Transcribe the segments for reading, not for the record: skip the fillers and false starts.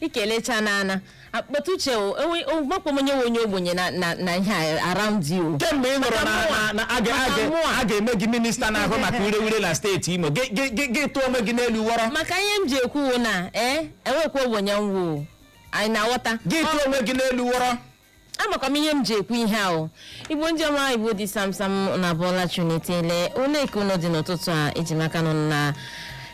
Ikelecha na ana akpọta uche makwa m onye nwe onye ogbenye na ihe a around you. Kemgbe ị nụrụ Maka na mụnwa. na a Maka mụnwa. a ga-eme gị minista na-ahụ maka ure na steeti Imo, gị tụọ onwe gị n'elu wọrọ. Maka ihe m ji ekwu wụ na enwekwa ogbenye nwụ anyị na-aghọta. Gị tụọ onwe gị n'elu wọrọ. Amakwa m ihe m ji ekwu ihe ahụ. Igbo ndị ọma, Igbo dị samsam na bọla chunitele ole ka unu dị n'ụtụtụ a, eji maka nọ na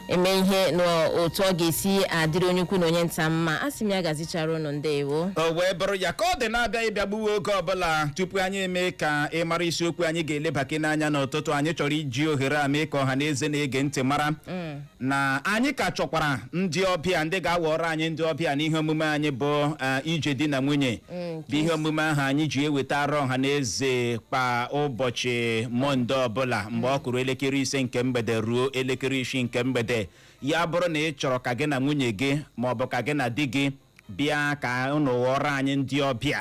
eme ihe n'otu ọ ga-esi adịrị onye ukwu na onye nta mma. A sị m ya gazichara unu, ndewo. O wee bụrụ ya ka ọ dị na-abịa ịbịa gbuwe oge ọbụla. Tupu anyị eme ka ị mara isiokwu anyị ga-elebake n'anya n'ụtụtụ, anyị chọrọ iji ohere a mee ka ọha na eze na-ege ntị mara na anyị ka chọkwara ndị ọbịa, ndị ga-awọrọ anyị ndị ọbịa n'ihe omume anyị bụ ije di na nwunye, bụ ihe omume ahụ anyị ji ewetara ọha na eze kwa ụbọchị Mọnde ọbụla mgbe ọ kụrụ elekere 5 nke mgbede ruo elekere 6 nke mgbede. Ya bụrụ na ị chọrọ ka gị na nwunye gị ma ọ bụ ka gị na di gị bịa ka unu ghọrọ anyị ndị ọbịa,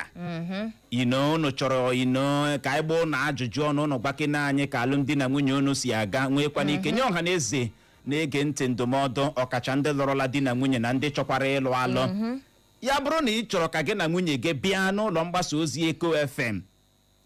ino unu chọrọ ino ka anyị gbaa unu ajụjụ ọnụ, unu gbakene anyị ka alụmdi na nwunye unu si aga, nwekwana ike nye ọha na eze na-ege ntị ndụmọdụ, ọkacha ndị lụrụla di na nwunye na ndị chọkwara ịlụ alụ. Ya bụrụ na ị chọrọ ka gị na nwunye gị bịa n'ụlọ mgbasa ozi Eko FM,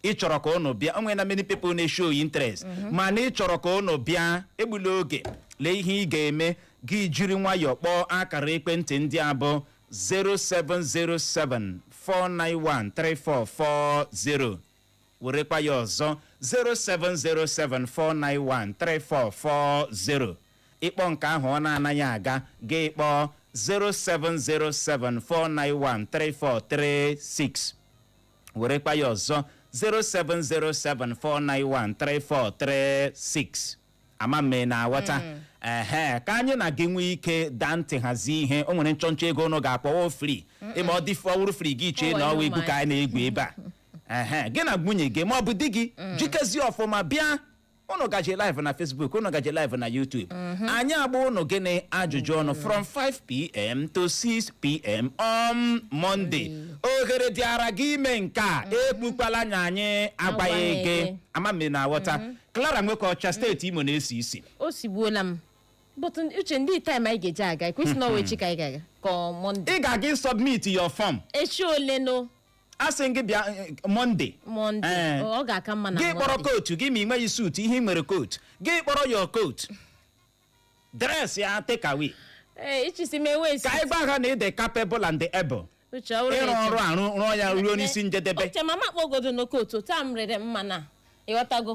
ị chọrọ ka unu bịa, o nwere na many people na-show interest, mana ị chọrọ ka unu bịa, egbula oge. Lee ihe ị ga-eme: gị jiri nwayọọ kpọọ akara ekwentị ndị a bụ 0707 491 3440. Werekwa ya ọzọ, 0707 491 3440. Ịkpọ nke ahụ ọ na-anaghị aga, gị kpọọ 0707 491 3436. Werekwa ya ọzọ, 0707 491 3436. Ama m ị na-aghọta. Ehe, ka anyị na gị nwee ike daa ntị hazie ihe. O nwere nchọnchọ ego unu ga-akpọwo free. Ịma ọ dị ọwụrụ free, gị chee na ọwa egwu ka anyị na-egwu ebe a. Ehe, gị na nwunye gị ma ọ bụ di gị jikezie ọfụma bịa. Unu gaje live na Facebook, unu gaje live na YouTube. Anyị agba unu gịnị ajụjụ ọnụ from 5 p.m. to 6 p.m. on Monday. Ohere dịara gị ime nke a. Ekpukwala anya anyị agbaghị agbaghị gị gị. Ama m ị na-aghọta. Clara Nwoke Ọcha, steeti Imo na-esi isi. O sigbuola m, but uche, ndị time anyị ga-eji aga, ekwesị na ọwa echi ka anyị ga-aga ka ọ Monday? Ị ga-aga submit your form. Echi ole no? A sị gị bịa Monday. Monday. Eh. Ọ ga-aka mma na Gị kpọrọ Monday. coat gị. Ma ị nweghị suit, ihe ị nwere coat gị, kpọrọ your coat, dress ya, take away. Ee, ichisi m enwe. Ka anyị gwa ha na ị dị capable and able Uche, ọ bụrụ ịrụ na ọrụ arụ, rụọ ya ruo n'isi njedebe. Uche, mama kpọgodo n'okotu taa m rere mma na ịghọtago.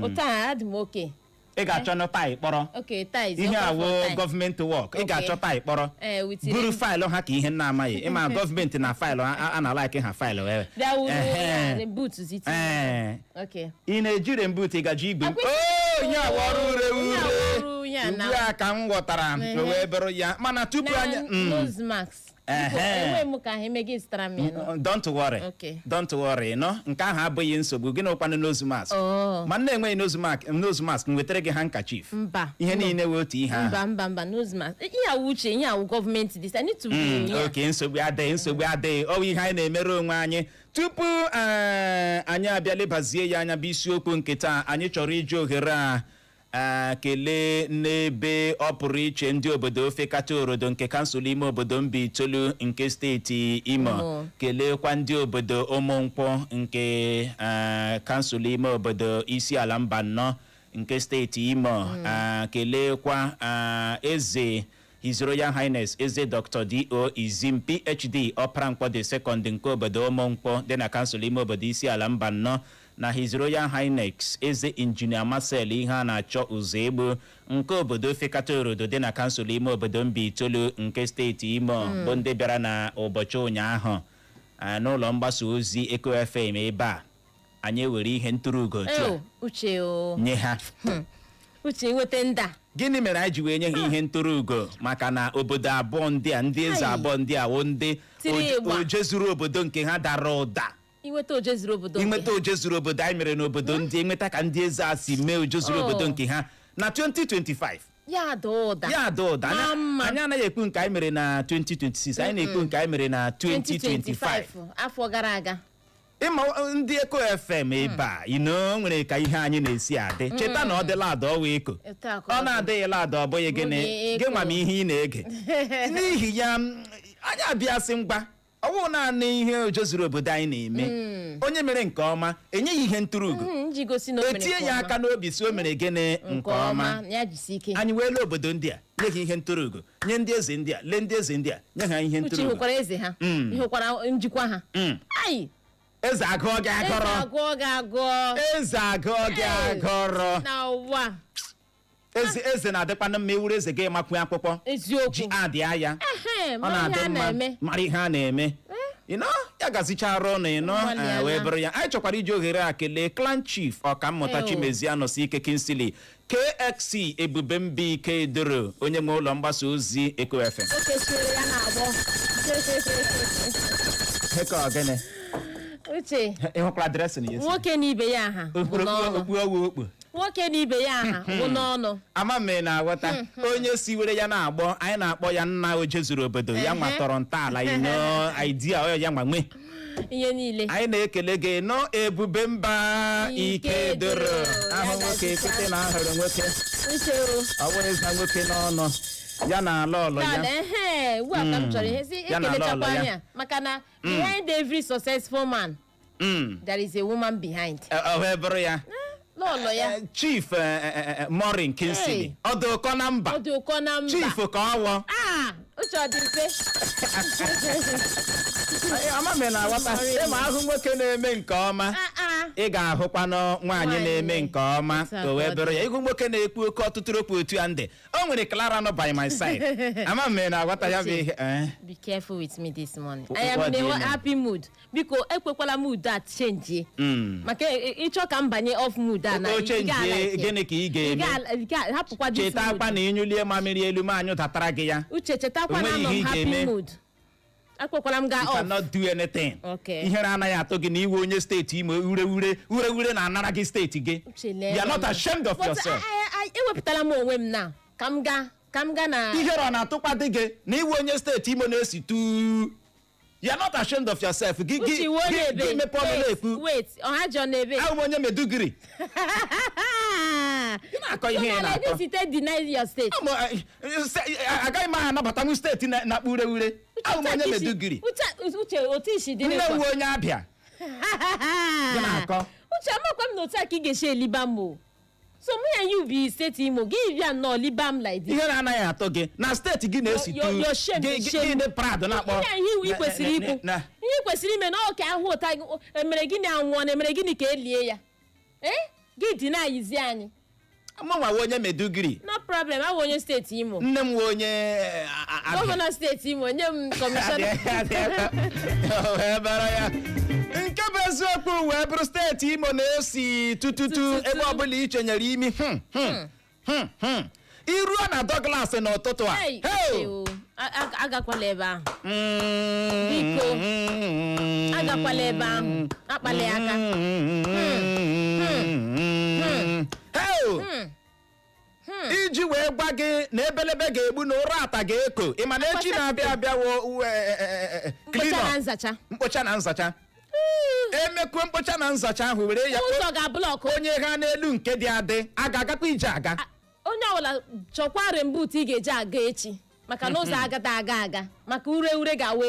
Otu a adị m oke. Ị ga-achọ nụ tie kpọrọ. Oke ties. Ihe ọkwa awo for tie. Gọọmenti work, ị ga-achọ tie kpọrọ. Ee, with buru file ha ka ihe nna amaghị ịma gọọmenti na file a na-alike ha file wee Bịa wuru Ehe. ya boot ziti. Ee. Okay. Ị na-eji rain boot, ị gaji igwe o ihe awa ọrụ ure Ihe awa ure. ọrụ ya Ugbu a ka m ghọtara. O wee bụrụ ya, mana tupu na anyị nose mask. Biko, Ehe. enweghị m ka ha emegị zụtara m ya nọ. Don't worry. Okay. Don't worry no, nke ahụ abụghị nsogbu gị. Na ụkwanụ nose mask, Oh. ma nna enweghị nose mask, nose mask m wetara gị handkerchief. Mba. Ihe niile wee otu ihe ahụ. Mba, mba, mba, nose mask, ihe awụ uche, ihe awụ gọọmenti this I need to be here. Oke, nsogbu adịghị, nsogbu adịghị. Ọ bụ ihe anyị na-emere onwe anyị. Tupu anyị abịa lebazie ya anya bụ isiokwu nke taa, anyị chọrọ iji ohere a kelee n'ebe ọ pụrụ iche ndị obodo ofe kata orodo nke kansụl ime obodo Mbaitoli nke steeti Imo. Imo. Keleekwa ndị obodo Ụmụnkwụ nke kansụl ime obodo Isiala Mbanọ nke steeti Imo. Keleekwa eze, His Royal Highness Eze Dr. D.O. Izim, PhD, Ọpara Mkpọ the Second nke obodo Ụmụnkwụ dị na kansụl ime obodo Isiala Mbanọ, na His Royal Highness Eze Injinia Marcel ihe a na-achọ ụzọ egbu nke obodo Ofekata Orodo dị na kansụl ime obodo Mbaitoli nke steeti Imo, bụ ndị bịara na ụbọchị ụnyaahụ n'ụlọ mgbasa ozi Eko FM ebe a. Anyị ewere ihe ntụrụugo otu a Eo, uche o. nye ha. Uche, nweta nda. Gịnị mere anyị ji wee nye ha ihe ntụrụ ugo? Maka na obodo abụọ ndị a, ndị eze Ai. abụọ ndị a wụ ndị Tiri ịgba. Oje zuru obodo nke ha dara ụda. Inweta oje zuru obodo nke Inweta oje zuru obodo anyị mere n'obodo ndị, enweta ka ndị eze a si mee oje zuru Oh. obodo nke ha na 2025. Ya ada ụda. Ya ada ụda. Maa mma. Anyị anaghị ekwu nke anyị mere na 2026, anyị na-ekwu nke anyị mere na 2025. 2025, afọ gara aga. Ịma ndị Eko FM ebe a ino nwere ka ihe anyị na-esi adị. Cheta na ọ dịla ada, ọwa Eko. Otu a ka ọ ọ dị. Na-adịghịla ada, ọ bụghị gịnị? Bụghị Gị Eko. nwa m ihe ị na-ege. N'ihi ya, anyị abịa sị ngwa, ọ bụghị naanị ihe ojo zuru obodo anyị na-eme. Onye mere nke ọma, enyeghị ihe ntụrụugo, Iji gosi na o mere etinye nke ya ọma. Aka n'obi si o mere gịnị? Nke ọma. Ya jisi ike. Anyị wee lee obodo ndị a, nye ha ihe ntụrụugo, nye ndị eze ndị a, lee ndị eze ndị a, nye ha ihe Uche, ntụrụugo. hụkwara eze ha? Ị hụkwara njikwa ha? Ai! Eze agụọ gị Eze agọrọ. Agụọ gị agụọ. Eze agụọ gị Hey. agọrọ. Na ụwa. Eze, eze na-adịkwanụ mma. Ewuru eze gị, makwu akwụkwọ Eziokwu. ji adị aya. Ehe, Ọ mara ihe na-adị a mma. na-eme. Mara ihe a na-eme ịnọ ya gazichara ụnụ ịnọ. Gbalịala. Wee bụrụ ya, anyị chọkwara iji ohere a kelee clan chief, Ọkammụta Ewo. Chimezie Anọsike Kingsley KXC Ebube Mbike Doro, onye nwe ụlọ mgbasa ozi Eko FM. O kesiere ya na agbọ. Heka ogene. Uche. Ị hụkwara dressing ya esi? Nwoke na ibe ya aha bụ n'ọnụ. Okpu ọwụ okpu. Nwoke na ibe ya aha bụ n'ọnụ. Ama m ị na-aghọta. Onye si were ya na-agbọ, anyị na-akpọ ya nna oje zuru obodo ya. Nwa tọrọ ntọala ino idea ọ ya nwa nwe ihe niile. Anyị na-ekele gị nọ, Ebube Mba Ike Ike Doro. Doro. Ahụ nwoke ekwete na ahụrụ nwoke. Uche o. Ọ bụrụ ịza nwoke n'ọnụ ya na ala ọlọ ya. Dala, ehe, ugbu a ka m chọrọ ihe si Ya na ala ekelechakwa ọlọ ya. anya maka na behind every successful man, there is a woman behind. Ọ wee bụrụ ya. Lọlọ ya. Chief Maureen Kingsley. Hey. Ọ dị ụkọ na mba. Ọ dị ụkọ na mba. Chief ka ọ wọ. Ah, Uche, ọ dị mfe. Ama m ị na-aghọta. Ịma ahụ nwoke na-eme nke ọma, Ah, ah. ị ga-ahụkwanụ nwaanyị Nwaanyị. na-eme nke ọma. Otu a O wee ka ọ bụrụ dị. ya, ịhụ nwoke na-ekwu oke ọtụtụ okwu otu a ndị o nwere Clara nọ by my side. Ama m ị na-aghọta ya bụ Uche. ihe. Be careful with me this morning. I am What in do you a mean? happy mood. Biko, ekwekwala mood a change. Maka ịchọ ka m banye off mood a na O ị change, ga-alike. gịnị ka ị Ị ga-eme? Hapụkwa this Cheta mood. akwa na ịnyụlie mamịrị elu ma anyụ datara gị ya. Uche, chetakwa na O nweghị anọ ihe m ị happy ga-eme. mood. Ekwekwala m gaa You off. cannot do anything. Okay. Ihere anaghị atụ gị na iwe onye steeti Imo, ure ure ure ure na-anara gị steeti gị? Uche, lee You are not m. ashamed of But yourself? Ewepụtala m onwe m na ka m gaa na Ihere ọ na-atụkwa dị gị na iwe onye steeti Imo na-esi tu? You are not ashamed of yourself? Gị Uche, gị iwe onye gị ebe? gị mepe ọnụ Wait, na-ekwu. wait, ọha jọ n'ebe. Ahụ m onye Meduguri. Ị na-akọ ihe ị So na like na-akọ. this you take deny your state. Agaghị m anabatanwu steeti na-akpụ ure ure. Ahụ m onye Meduguri. Uche, Uche, otu isi dị Nne m n'ekwa. nwe onye Abịa. Gị na-akọ. Uche, amakwa m na otu a ka ị ga-esi eliba m o. So mụ ya you be steeti Imo, gị bịa nnọọ liba m like this. Ihe na-anaghị atọ gị na steeti gị na-esi tu? Your shame, shame. Gị dị proud na-akpọ Ihe a ihe ị kwesịrị ikwu, ihe ị kwesịrị ime na ọ ka ahụ ụta gị, emere gịnị, anwụọ na emere gịnị ka elie ya, eh, gị dị na-ayizi anyị. Mụ nwa nwe onye Meduguri. No problem, awụ onye steeti Imo. Nne m nwe onye Abịa. Gọvanọ steeti Imo, nye m kọmishọna. Wee bara ya, nke bụ eziokwu wee bụrụ steeti Imo na-esi tututu. Tututu. Ebe ọbụla ichenyere imi, iruo na Douglas n'ụtụtụ a. Hey, Hey! Uche o, agakwala ebe ahụ. Biko, agakwala ebe ahụ, akpala ya aka. Hey! Iji wee gwa gị na ebelebe ga-egbu na ụra ata ga-eko, ị ma na echi na-abịa abịawo Mkpocha na nzacha. Mkpocha na nzacha. Emekwe mkpocha na nzacha ahụ were ya Ụzọ ga-ablock. Onye ha n'elu nke dị adị a ga-agakwa ije aga. Onye ọbụla chọkwa rain boot ị ga-eji aga echi, maka na ụzọ agata aga aga, maka ure ure ga-awe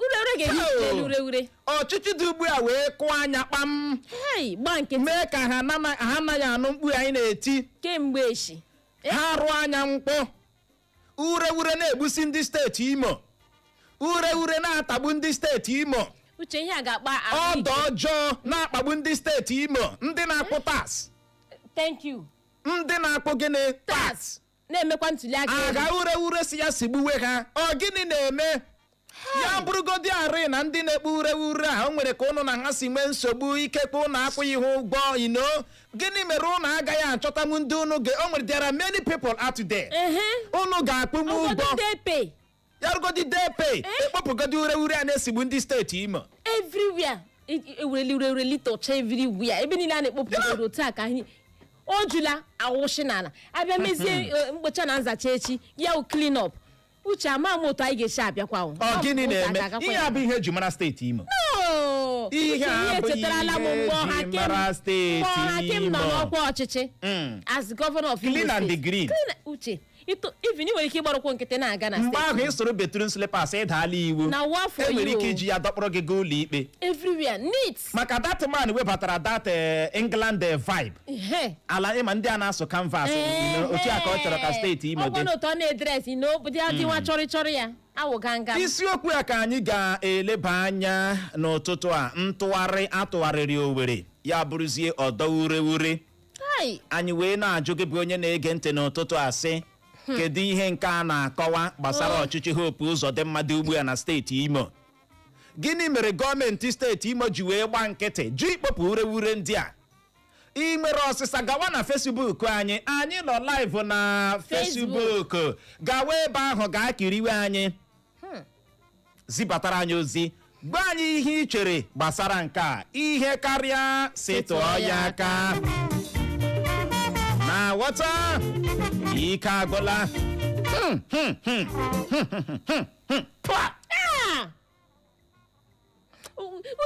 ure ure ga-ehi n'elu ure ure. Ọchịchị dị ugbu a wee kụọ anya kpam. Hei, gba nkịtị. Mee ka ha anaghị anụ mkpu anyị na-eti. Kemgbe echi. Ha rụọ anya mkpụ, ure ure na-egbusi ndị steeti Imo, ure ure na-atagbu ndị steeti Imo. Uche, ihe a ga-akpa ahụike. Ọdọ ọjọọ na-akpagbu ndị steeti Imo, ndị na-akpụ tax. Thank you. Ndị na-akpụ gịnị? Tax. Na-emekwa ntuli aka elu. Agha ure ure si ya sigbuwe ha. Ọ gịnị na-eme ya? Bụrụgodi arị na ndị na-ekpe ure ure a, o nwere ka ụnụ na ha si nwee nsogbu, ikekwe ụnụ akwụghị ha ụgwọ ino. Gịnị mere ụnụ agaghị achọtanwu ndị ụnụ ga o nwere? There are many people out there ụnụ ga-akpụnwu ụfọdụ ụgwọ. Ndị epe. Yarugodi depe, ekpopụgodi ure ure a na-esigbu ndị steeti Imo. Everywhere ewereli ure ure litọcha everywhere, ebe niile a na-ekpopụta otu a ka anyị o jula awụshi n'ala. Abịa mezie mkpocha na nzacha echi ya wụ clean up. Uche, ama m otu anyị ga-esi abịakwa o. Ọ gịnị Ụzọ na-eme? ga-agakwa Ihe ya. a bụ ihe eji mara steeti Imo. No! Ihe Uche, a ihe abụghị echetarala m ihe mgbe eji Ọhakim mara steeti mgbe Ọhakim nọ Imo. n'ọkwa ọchịchị as governor of Imo Clean and State. green. Uche, even ị nwere ike ịgbara ụkwụ nkịtị na-aga na Mgbe steeti. ahụ ị soro bedroom slippers, ịdaala iwu. Na wa for E nwere you. ike iji ya dọkpụrụ gị gaa ụlọ ikpe. Everywhere neat. Maka that man webatara that England vibe. Ehe. Ala ịma ndị a na-asụ canvas, otu a ka ọ chọrọ ka steeti Imo Ọ dị. bụ na otu ọ na-edress n'obodo ya dị nwa chọrị chọrị ya awụga nga. Isiokwu a ka anyị ga-eleba anya n'ụtụtụ a: ntụgharị atụgharịrị Owerri ya bụrụzie ọdọ ureure. Hai. Anyị wee na-ajụ gị bụ onye na-ege ntị n'ụtụtụ a sị, kedu ihe nke a na-akọwa gbasara ọchịchị Hope Uzodimma dị ugbu a na steeti Imo? Gịnị mere gọọmenti steeti Imo ji wee gba nkịtị ji ikpopụ ureure ndị a? Ị nwere ọsịsa? Gawa na Facebook anyị. Anyị nọ live na Facebook. Gawa ebe ahụ, gaa kiriwe anyị, zibatara anyị ozi, gwa anyị ihe ị chere gbasara nke a. Ihe karịa si tụọ ya aka na ghọta, ike agwụla. Pua! Ah!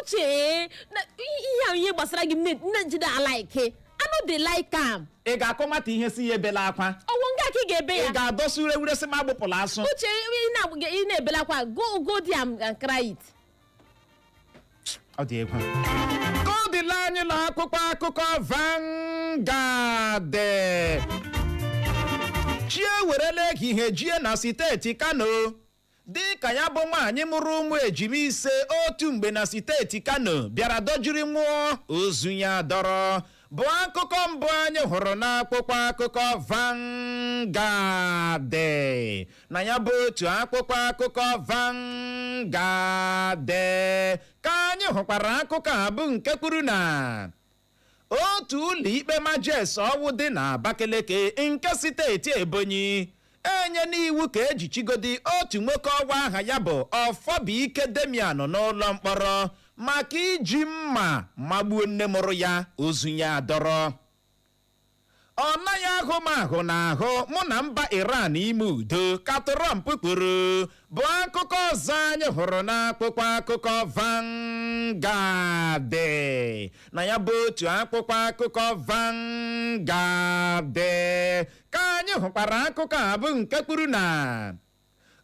Uche, ihe ahụ, ihe gbasara gị, m na-ejide alike. I no dey like am. Ị ga-akụ nwata ihe si ya ebela akwa? Ọwụ nga ka ị ga-ebe Ị ya? ga-adọsa ureure sị m agbụpụla asụ? Uche, ị na-ebelakwa, go go there and cry it. Ọ dị egwu ka ọ dịla. Anyị na akwụkwọ akụkọ Vanguard. Chi ewerela ehihie jie na steeti Kano, dị ka ya bụ nwaanyị mụrụ ụmụ ejima 5 otu mgbe na steeti Kano bịara dọjiri nwụọ, ozu ya dọrọ, bụ akụkọ mbụ anyị hụrụ n'akwụkwọ akụkọ Vanguard. Na ya bụ otu akwụkwọ akụkọ Vanguard ka anyị hụkwara akụkọ a bụ nke kwuru na otu ụlọ ikpe majes ọwụ dị na Abakaliki nke steeti Ebonyi enye n'iwu ka ejichigodi otu nwoke ọwa aha ya bụ Ọfọbụike Demian n'ụlọ mkpọrọ maka iji mma magbuo nne mụrụ ya, ozu ya dọrọ. Ọ naghị ahụ m ahụ n'ahụ mụ na mba Iran ime udo, ka Trump kwuru, bụ akụkọ ọzọ anyị hụrụ n'akwụkwọ akụkọ Vanguard. Na ya bụ otu akwụkwọ akụkọ Vanguard ka anyị hụkwara akụkọ a bụ nke kwuru na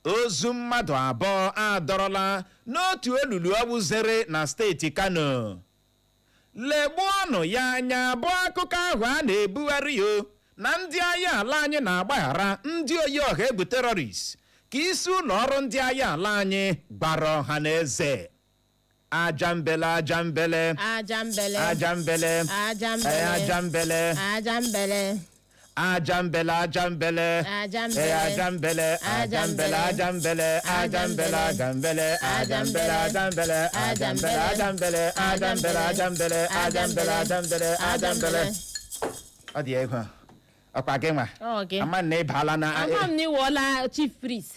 ozu mmadụ 2 adọrọla n'otu olulu ọwụzere na steeti Kano. Legbuọnụ ya anya bụ akụkọ ahụ a na-ebugharị o na ndị agha ala anyị na-agbaghara ndị oyi ọha egwu terrorist, ka isi ụlọ ọrụ ndị agha ala anyị gbara ọha na eze. Ajambele, ajambele. Ajambele. Ajambele. Ajambele. Ee, ajambele. Ajambele. Ajambele, ajambele. Ajambele. Ee, ajambele, ajambele, ajambele, ajambele, ajambele, ajambele, ajambele, ajambele, ajambele, ajambele, ajambele, ajambele, ajambele, ajambele. Ọ dị egwu. Ọkwa gị nwa? Ọ gị. Ama na ị baala na Ama m na ịwọla chief priest.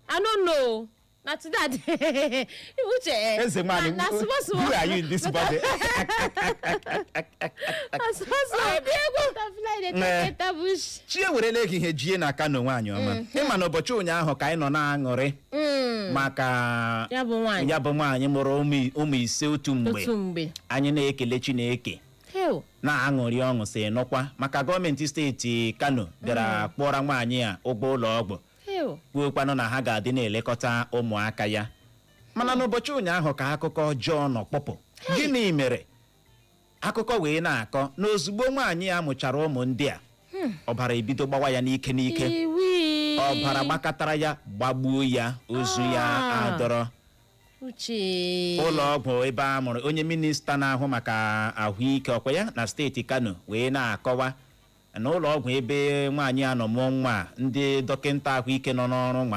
I no know. Na today, Uche. Eze nwaanyị, na small small. who are you in this body? Na small small. Butterfly dey Nee. take enter bush. Chi ewerela ehihie jie na Kano. Nwaanyị ọma, ịma na ụbọchị ụnyaahụ ka anyị nọ na-aṅụrị maka Ya bụ nwaanyị. ya bụ nwaanyị mụrụ ụmụ 5 otu mgbe. Otu mgbe. Anyị na-ekele Chineke, Hell. na-aṅụrị ọṅụ, si nụkwa maka gọọmenti steeti Kano bịara kpọrọ nwaanyị a ụgwọ ụlọ ọgwụ, Hell. kwuokwanụ na ha ga-adị na-elekọta ụmụaka ya. Mana n'ụbọchị ụnyaahụ ka akụkọ ọjọọ nọ kpọpụ. Gịnị mere? Akụkọ wee na-akọ na ozugbo nwaanyị a mụchara ụmụ ndị a, ọbara ebido gbawa ya n'ike n'ike. Iwi. Ọbara gbakọtara ya, gbagbuo ya, ozu ya Ah. adọrọ. Uche. Ụlọ ọgwụ ebe a mụrụ, onye minista na-ahụ maka ahụike ọkwa ya na steeti Kano wee na-akọwa na ụlọ ọgwụ ebe nwaanyị a nọ mụọ nwa a, ndị dọkịta ahụike nọ n'ọrụ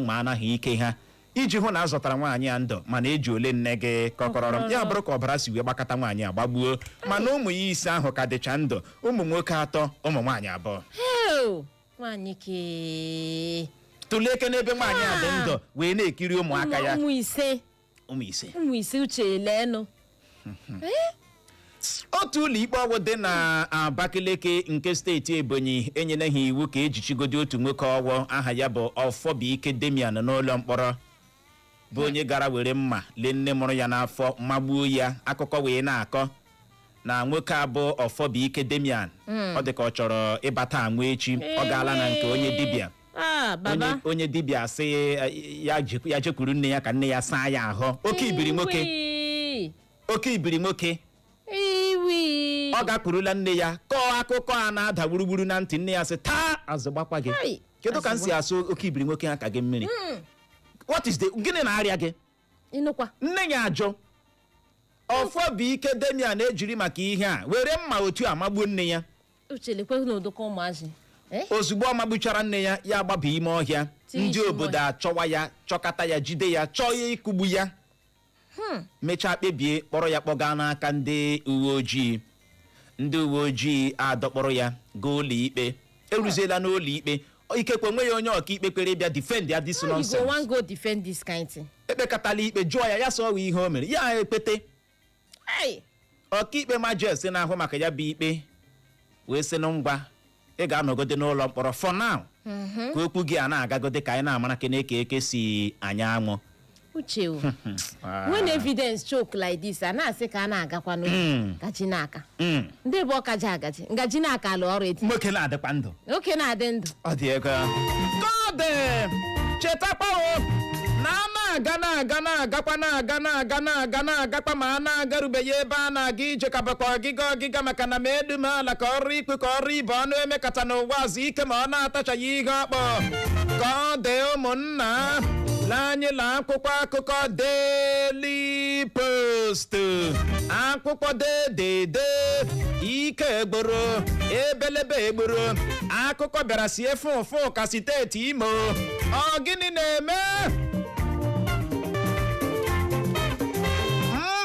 ma anaghị ike ha iji hụ na a zọtara nwaanyị a ndụ, mana eji ole nne gị kọkọrọrọ ya bụrụ ka ọbara si wee gbakọta nwaanyị a gbagbuo. Mana ụmụ ya 5 ahụ ka dịcha ndụ: ụmụ nwoke 3, ụmụ nwaanyị 2. Hell. Nwaanyị ke. Tụlee eke n'ebe nwaanyị a dị ndụ wee na-ekiri ụmụaka ya. Ụmụ 5. Ụmụ 5. Ụmụ 5, Uche, leenụ. Otu ụlọ ikpe ọgwụ dị na Abakaliki nke steeti Ebonyi enyela ha iwu ka ejichigodi otu nwoke ọgwụ aha ya bụ Ọfọbụike Demian n'ụlọ mkpọrọ. Bụ onye gara were mma lee nne mụrụ ya n'afọ, magbuo ya. Akụkọ wee na-akọ na nwoke a bụ Ọfọbụike Damian, ọ dị ka ọ chọrọ ịbata anwụ echi. Ọ gaala na nke onye dibịa. Ah, baba. Onye dibịa sị ya ya jekwuru nne ya ka nne ya saa ya ahụ. Oke ibiri nwoke. Iwi. Oke ibiri nwoke. Iwi. Ọ gakwurula nne ya kọọ akụkọ a na-ada gburugburu na ntị nne ya, sị taa azụ gbakwa gị. Hai, Kedu ka m si asụ oke ibiri nwoke ha ka gị mmiri? What is the, gịnị na-arịa gị? Ịnụkwa. Nne ya ajụ. Ọfọbụike Damian ejiri maka ihe a were mma otu a magbuo nne ya. Uche, lekwe n'ụdọkọ ụmụazị. Eh? Ozugbo ọ magbuchara nne ya, ya agbaba ime ọhịa. Tinye Ndị isi. obodo achọwa ya, chọkata ya, jide ya, chọọ ya ịkụgbu ya, mechaa kpebie kpọrọ ya kpọgaa n'aka ndị uwe ojii. Ndị uwe ojii adọkpọrọ ya gaa ụlọ ikpe. Eruziela n'ụlọ ikpe, ikekwe nwe ya onye ọkaikpe kwere ịbịa defend ya this How you go nonsense. wan go defend this kind thing? Ekpekatala ikpe, jụọ ya, ya sọ ọwa ihe o mere ya ekpete. Hey! Ọkaikpe majest na-ahụ maka ya bụ ikpe wee sị na ngwa, ị ga-anọgode n'ụlọ mkpọrọ for now, ka okwu gị a na-agagode, ka anyị na-amara kene ka eke si anya anwụ. Uche o, when evidence choke like this, a na-asị ka a na-agakwa n'oge gaji n'aka. Ndị bụ ọka ji agaji ngaji n'aka alụ ọrụ eti. Nwoke na-adịkwa ndụ. Nwoke na-adị ndụ. Ọ dị ego ka ọ dị. Chetakwa o na a na-aga na-aga na-agakwa na-aga na-aga na-aga na-agakwa, ma a na-agarubeghị ebe a na-aga ije, ka bụkwa ọgịga ọgịga, maka na ma elu ma ala, ka ọrụ ikpe ka ọrụ ibe ọnụ emekata n'ụwa azụ ike, ma ọ na-atachaghị ihe ọkpọ ka ọ dị. Ụmụnna, lee anyị la akwụkwọ akụkọ Daily Post, akwụkwọ dedede ike egboro ebelebe egboro. Akụkọ bịara si efe ụfụ ka steeti Imo. Ọ gịnị na-eme?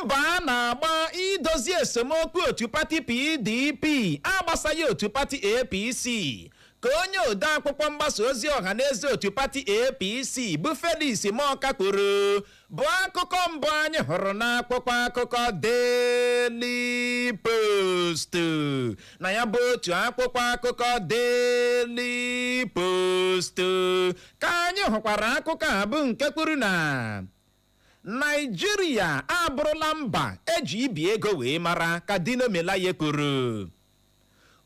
Mba a na-agba idozi esemokwu otu pati PDP agbasaghị otu pati APC, ka onye ode akwụkwọ mgbasa ozi ọha na eze otu pati APC bụ Felix Morka kwuru, bụ akụkọ mbụ anyị hụrụ n'akwụkwọ akụkọ Daily Post. Na ya bụ otu akwụkwọ akụkọ Daily Post ka anyị hụkwara akụkọ a bụ nke kwuru na Naijiria abụrụla mba eji ibi ego wee mara, ka Dino Melaye kwuru.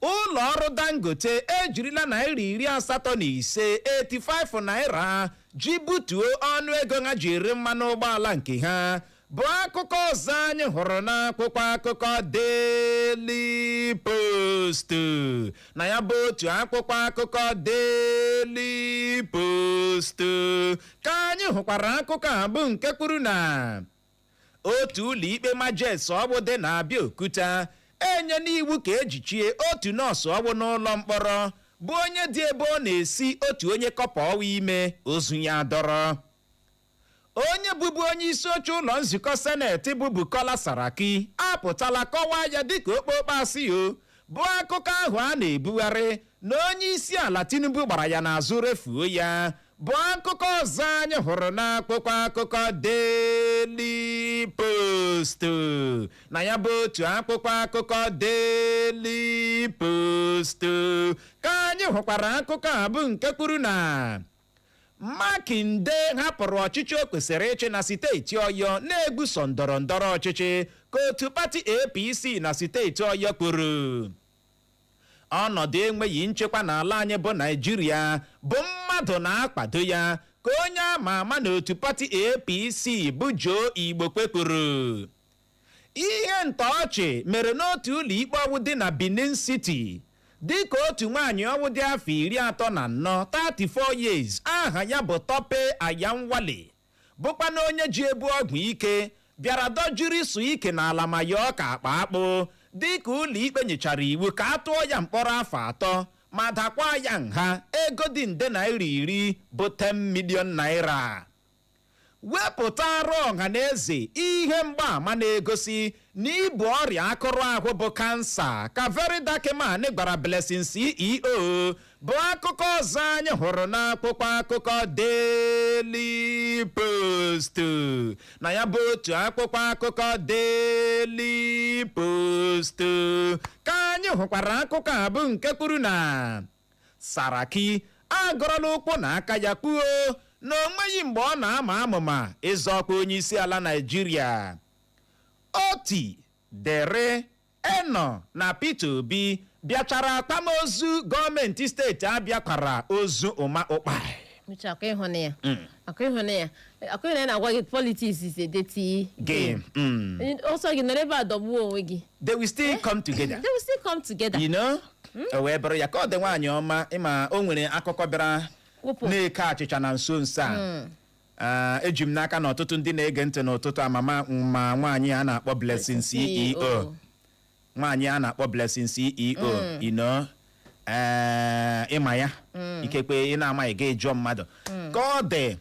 Ụlọ ọrụ Dangote ejirila naira 85, 85 naira, ji butuo ọnụ ego ha ji ere mmanụ ụgbọala nke ha, bụ akụkọ ọzọ anyị hụrụ n'akwụkwọ akụkọ Daily Post. Na ya bụ otu akwụkwọ akụkọ Daily Post ka anyị hụkwara akụkọ a bụ nke kwuru na otu ụlọ ikpe majes ọgbụ dị na Abịaokuta enye n'iwu ka ejichie otu nọọsụ ọgbụ n'ụlọ mkpọrọ, bụ onye dị ebe ọ na-esi otu onye kọpa ọwa ime ozu ya dọrọ. Onye bụbu onye isi oche ụlọ nzukọ seneti bụ Bukola Saraki apụtala kọwaa ya dịka okpokpo asị o, bụ akụkọ ahụ a na-ebugharị na onye isi ala Tinubu gbara ya n'azụ refuo ya, bụ akụkọ ọzọ anyị hụrụ n'akwụkwọ akụkọ Daily Post. Na ya bụ otu akwụkwọ akụkọ Daily Post ka anyị hụkwara akụkọ a bụ nke kwuru na Makinde hapụrụ ọchịchị o kwesịrị ịchị na steeti Ọyọ, na-ebuso ndọrọ ndọrọ ọchịchị, ka otu pati APC na steeti Ọyọ kwuru. Ọnọdụ enweghị nchekwa n'ala anyị bụ Naijiria bụ mmadụ na-akwado ya, ka onye ama ama n'otu pati APC bụ Joe Igbokwe kwuru. Ihe ntọọchị mere n'otu ụlọ ikpe ọwụ dị na Benin City, dịka otu nwaanyị ọwụ dị afọ 34, 34 years, aha ya bụ Tope Ayanwale, bụkwa na onye ji ebu ọgwụ ike, bịara dọjiri sụ ike n'ala ma yọọ ka akpa akpụ, dịka ụlọ ikpe nyechara iwu ka a tụọ ya mkpọrọ afọ 3 ma dakwa ya nha ego dị nde naira 10 bụ 10 million naira. Wepụta arụ ọha na eze ihe mgbaàmà na-egosi na ibu ọrịa akụrụ ahụ bụ kansa, ka Very Dark Man gwara Blessing CEO, bụ akụkọ ọzọ anyị hụrụ n'akwụkwọ akụkọ Daily Post. Na ya bụ otu akwụkwọ akụkọ Daily Post ka anyị hụkwara akụkọ a bụ nke kwuru na Saraki agọrọla ụkwụ na aka ya kwuo. Na o nweghị mgbe ọ na-ama amụma ịzọ ọkwa onye isi ala Naịjirịa. Otti, Dere, Eno na Peter Obi bịachara akwamozu gọọmenti steeti Abịa kwara ozu Uma Ukpai. Uche, akwa ịhụnụ ya, akwa ịhụnụ ya, akwa ịhụnụ ya na-agwa gị, politics is a dirty game. Ọsọ gị nọrọ ebe a dọgbuo onwe gị. They will still come together. They will still come together. O wee bụrụ ya. Ka ọ dị, nwaanyị ọma, ịma o nwere akụkọ bịara Wụpụ. na-eke achịcha na nso nso a. Ah, eji m n'aka na ọtụtụ ndị na-ege ntị n'ụtụtụ amama ma nwaanyị a na-akpọ Blessing CEO, nwaanyị a na-akpọ Blessing CEO, ee, ịma ya, ikekwe ị na-amaghị, ga jụọ mmadụ. Ka ọ dị,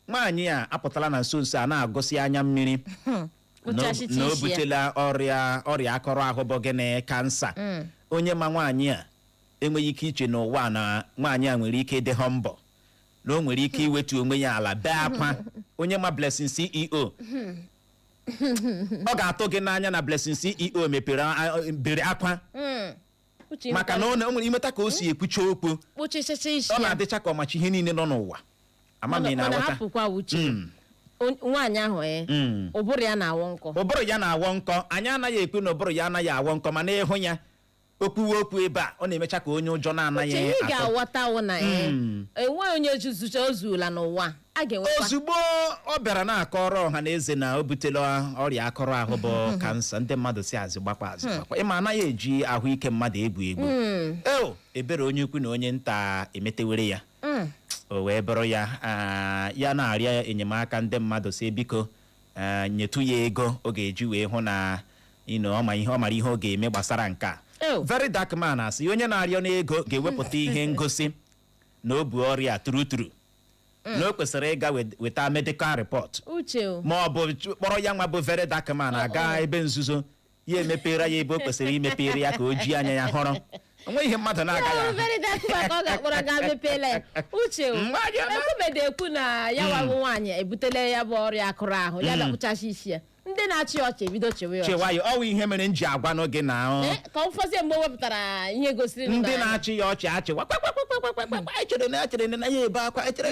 nwaanyị a apụtala na nso nso a na-agụsị anya mmiri Kpụchasịcha na o isi ya. butela ọrịa akọrọ ahụ bụ gịnị, kansa. Onye ma nwaanyị a enweghị ike iche n'ụwa na nwaanyị a nwere ike ịdị humble, na o nwere ike iwetu onwe ya ala bee akwa. Onye ma Blessing CEO, ọ ga-atụ gị n'anya na Blessing CEO mepere bere akwa. Uche, maka na o nwere imeta ka o si ekwucha okwu. Kpụchasịcha isi Ọ ya. na-adịcha ka ọmachi ihe niile nọ n'ụwa ama m ị Mana na-aghọta. hapụkwa, Uche. Nwaanyị ahụ, ee, ụbụrụ ya na-awọ nkọ. Ụbụrụ ya na-awọ nkọ. Anyị anaghị ekwu na ụbụrụ ya anaghị awọ nkọ, mana ịhụ ya, okwuwe okwu ebe a, ọ na-emecha ka onye ụjọ na-anaghị Uche, ihe ị atụ. ga-aghọta wụ na, ee, enweghị onye zuzucha ozuula n'ụwa a ga-enwekwa. Ozugbo ọ bịara na-akọrọ ọha na eze na o butela ọrịa akọrọ ahụ bụ kansa, ndị mmadụ si azụ gbakwa, azụ gbakwa. Ịma anaghị eji ahụike mmadụ egwu egwu. Eo ebere onye ukwu na onye nta emetewere ya. O wee bụrụ ya, ya na-arịọ enyemaka ndị mmadụ, si biko, nyetụ ya ego ọ ga-eji wee hụ na ọ ma ihe ọ mara ihe ọ ga-eme gbasara nke a. Ew. Very Dark Man asị onye na-arịọ n'ego ga-ewepụta ihe ngosi na o bu ọrịa true true, na o kwesịrị ịga weta medical report Uche o. ma ọ bụ kpọrọ ya nwa bụ Very Dark Man aga ebe nzuzo, ya emepere ya ebe o kwesịrị imepere ya ka o ji anya ya hụrụ. Onwe ihe mmadụ na-agaghị Ya ahụ. Very Dark Man ka ọ ga-akpọrọ gaa mepeela ya, Uche o. Nwaanyị ọma. Ekwubede ekwu na ya wabụ nwaanyị ebutela ya bụ ọrịa akụrụ ahụ, ya bịa isi ya, ndị na-achị ọchị ebido chewe ya ọchị. Chewa ya, ọwụ ihe mere m ji agwa gị na ọ, Eh, ka ọ fọzie mgbe o wepụtara ihe gosiri ndị na-achị ya ọchị achịwa kwakwakwakwakwakwa, echere na echere na ya ebe akwa echere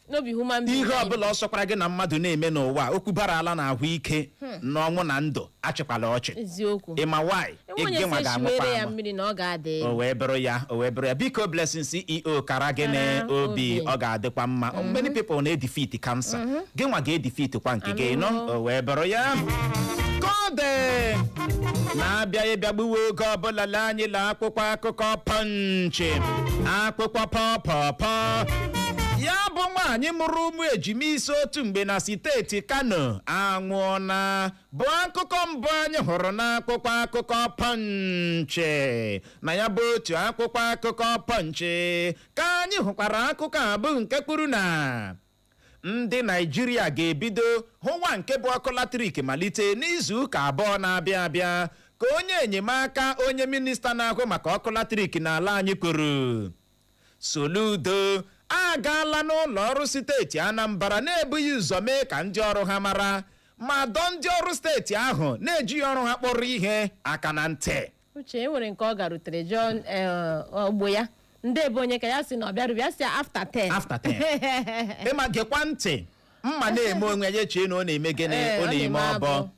n'obi human being. Ihe ọbụla ọ sọkwara gị na mmadụ na-eme n'ụwa, okwu bara ala na ahụike na ọnwụ na ndụ, achịkwala ọchị. Eziokwu. Ịma why? Enwe onye gị nwa si ga-anwụkwa eshiwere ya anwụ. mmiri na ọ ga-adị. O wee bụrụ ya, o wee bụrụ ya. Biko, Blessing CEO, kara gị Kara na obi. obi. Ọ ga-adịkwa mma. Many people na-edefeat cancer, gị nwa ga-edefeat kwa nke gị nọ. O wee bụrụ ya. Ka ọ dị na-abịa ịbịa gbuwe oge ọbụla, lee anyị lee akwụkwọ akụkọ Punch, akwụkwọ pọpọpọ. Ya bụ nwaanyị mụrụ ụmụ ejima ise otu mgbe na steeti Kano anwụọna bụ akụkọ mbụ anyị hụrụ n'akwụkwọ akụkọ Punch. Na ya bụ otu akwụkwọ akụkọ Punch ka anyị hụkwara akụkọ a bụ nke kwuru na ndị Naijiria ga-ebido hụwa nke bụ ọkụ latrik malite n'izu ụka 2 na-abịa abịa, ka onye enyemaka onye minista na-ahụ maka ọkụ latrik n'ala anyị kwuru. Soludo agaala n'ụlọ ọrụ steeti Anambra na-ebughị ụzọ mee ka ndị ọrụ ha mara, ma dọọ ndị ọrụ steeti ahụ na-ejighị ọrụ ha kpọrọ ihe aka na ntị. Uche, e nwere nke ọ garutere jụọ ogbo ya ndị ebe onye ka ya si na ọ bịarube, ya si after 10. After 10. Ịma gekwa ntị, mma na-eme onwe ya echee na ọ na-eme gịnị? Ee, ọ ọ na-eme na-eme ọbọ. abụ.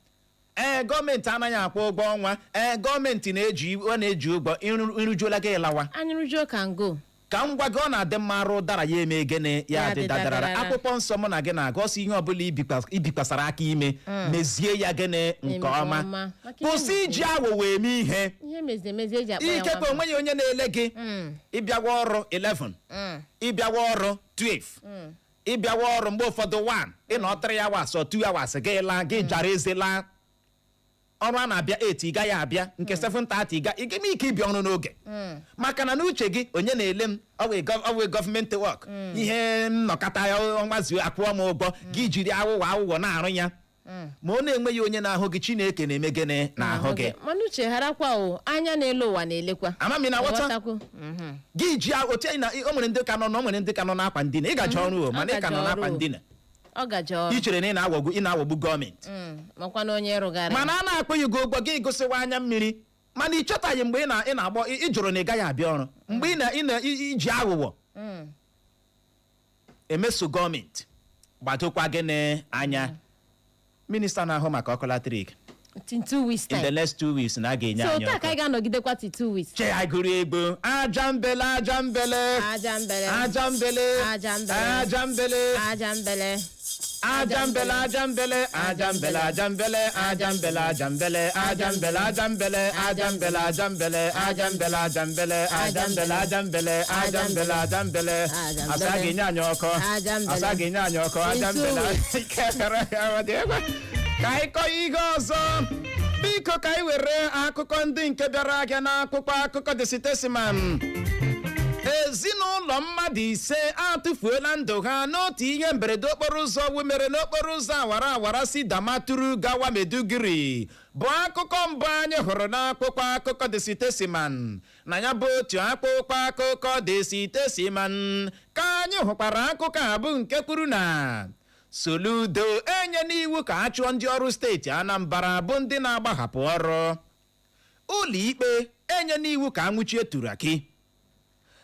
Ee, gọọmenti anaghị akwụ ụgwọ ọnwa. Ee, gọọmenti na-eji, ọ na-eji ụgwọ ịrụjuola gị lawa. Anyị rụjuo ka ngo. Ka m gwa gị, ọ na-adị mma arụ ụdara ya eme gịnị? Ya Ya dị dị dadarara. dadarara. Akwụkwọ nsọ mụ na gị na-agụ ọsọ, ihe ọbụla ibikwasara aka ime, mezie ya gịnị? Nke Nke ọma. ọma. Maka ihe Kwụsị iji aghụghọ eme ihe. Ihe mezi emezi eji akpọ ya Ikekwe nwa. onweghị onye na-ele gị. Ịbịawa ọrụ 11, ịbịawa ọrụ 12, ịbịawa ọrụ mgbe ụfọdụ 1, ịnọ 3 hours or 2 hours, gị laa, gị jara eze laa. Ọrụ a na-abịa 8, ị gaghị abịa nke 7:30. Ị ga ị ga-eme ike ịbịa ọrụ n'oge, maka na n'uche gị, onye na-ele m? Ọ wụ gọọmenti work, ihe nnọkọta ya ọnwa zuo akwụọ m ụgwọ. Gị jiri aghụghọ aghụghọ na-arụ ya, ma ọ na-enweghị onye na-ahụ gị. Chineke na-eme gịnị? Na-ahụ gị. Mana Uche, gharakwa o, anya na-ele ụwa na-elekwa. Ama m ị na-aghọta. Ghọtakwu. Gị ji otu anyị na o nwere ndị ka nọ na o nwere ndị ka nọ n'akwa ndina. Ị gaji ọrụ o, mana ị ka nọ Ọ gaje n'akwa ọrụ o. ndina. Ọ gaje ọrụ. Ị chere na ị na-aghọgbu gọọmenti. Makwa na onye rụgara. Mana a na-akpụ ya gị ụgwọ, gị gụsịwa anya mmiri, mana ị chọtaghị mgbe ị na-agbọ ị jụrụ na ị gaghị abịa ọrụ, mgbe ị na ị na iji aghụghọ. Emeso gọọmenti gbadokwa gịnị anya, minista na-ahụ maka ọkụ latrik. In 2 weeks In the time. next 2 weeks na a ga-enye So anyị taa ka ọkụ. anyị ga-anọgidekwa till 2 weeks. Che agụrụ egbo, aja mbele, aja mbele. Aja mbele. Aja mbele. Aja mbele. Aja mbele. Aja mbele. Aja mbele, aja mbele, aja mbele, aja mbele, aja mbele, aja mbele, aja mbele, aja mbele, aja mbele, aja mbele, aja mbele, aja mbele, aja mbele, aja mbele, aja mbele, aja mbele. Aja mbele. Asa ga-enye anyị ọkụ. Aja mbele. Asa ga-enye anyị ọkụ, aja In two mbele. weeks. Ike kara ya, ọ dị egwu. Ka anyị kọọ ihe ọzọ, biko, ka anyị were akụkọ ndị nke bịara ahịa n'akwụkwọ akụkọ The Statesman. Ezinụlọ mmadụ 5 atụfuola ndụ ha n'otu ihe mberede okporo ụzọ mere n'okporo ụzọ awara awara si Damaturu gawa Maiduguri, bụ akụkọ mbụ anyị hụrụ n'akwụkwọ akụkọ The Statesman. Na ya bụ otu akwụkwọ akụkọ The Statesman ka anyị hụkwara akụkọ a bụ nke kwuru na Soludo enye n'iwu ka a chụọ ndị ọrụ steeti Anambra bụ ndị na-agbahapụ ọrụ. Ụlọikpe enye n'iwu ka anwụchie Turaki.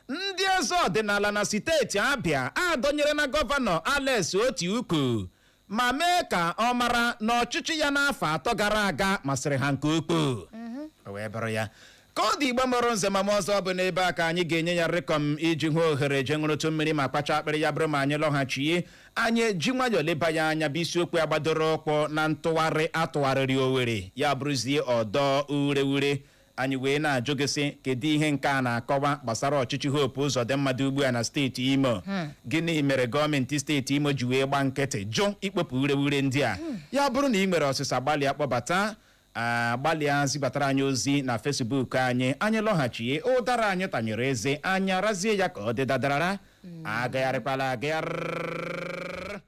Ndị eze ọdịnala na steeti Abịa adọnyere na gọvanọ Alex Oti Ukwu ma mee ka ọ mara na ọchịchị ya n'afọ 3 gara aga masịrị ha nke ukwuu. O wee bụrụ ya ka ọ dị. Igbo mụrụ nze ma m ọzọ, bụ n'ebe a ka anyị ga-enye ya rịkọm iji hụ ohere je ṅụrụtụ mmiri ma kpacha akpịrị. Ya bụrụ ma anyị lọghachie, anyị eji nwayọọ leba ya anya, bụ isiokwu agbadoro ụkwụ na ntụgharị atụgharịrị Owere ya bụrụzie ọdọ ureure. Anyị wee na-ajụ gị sị, kedu ihe nke a na-akọwa gbasara ọchịchị Hope Uzodimma dị ugbu a na steeti Imo? Gịnị mere gọọmenti steeti Imo ji wee gba nkịtị jụ ikpopụ ureure ndị a? Ya bụrụ na ị nwere ọsịsa, gbalịa kpọbata, gbalịa zibatara anyị ozi na Facebook anyị. Anyị lọghachie, ụdara anyị tanyere eze, anyị arazie ya ka ọ dị dadarara. Agagharịkwala agagharị.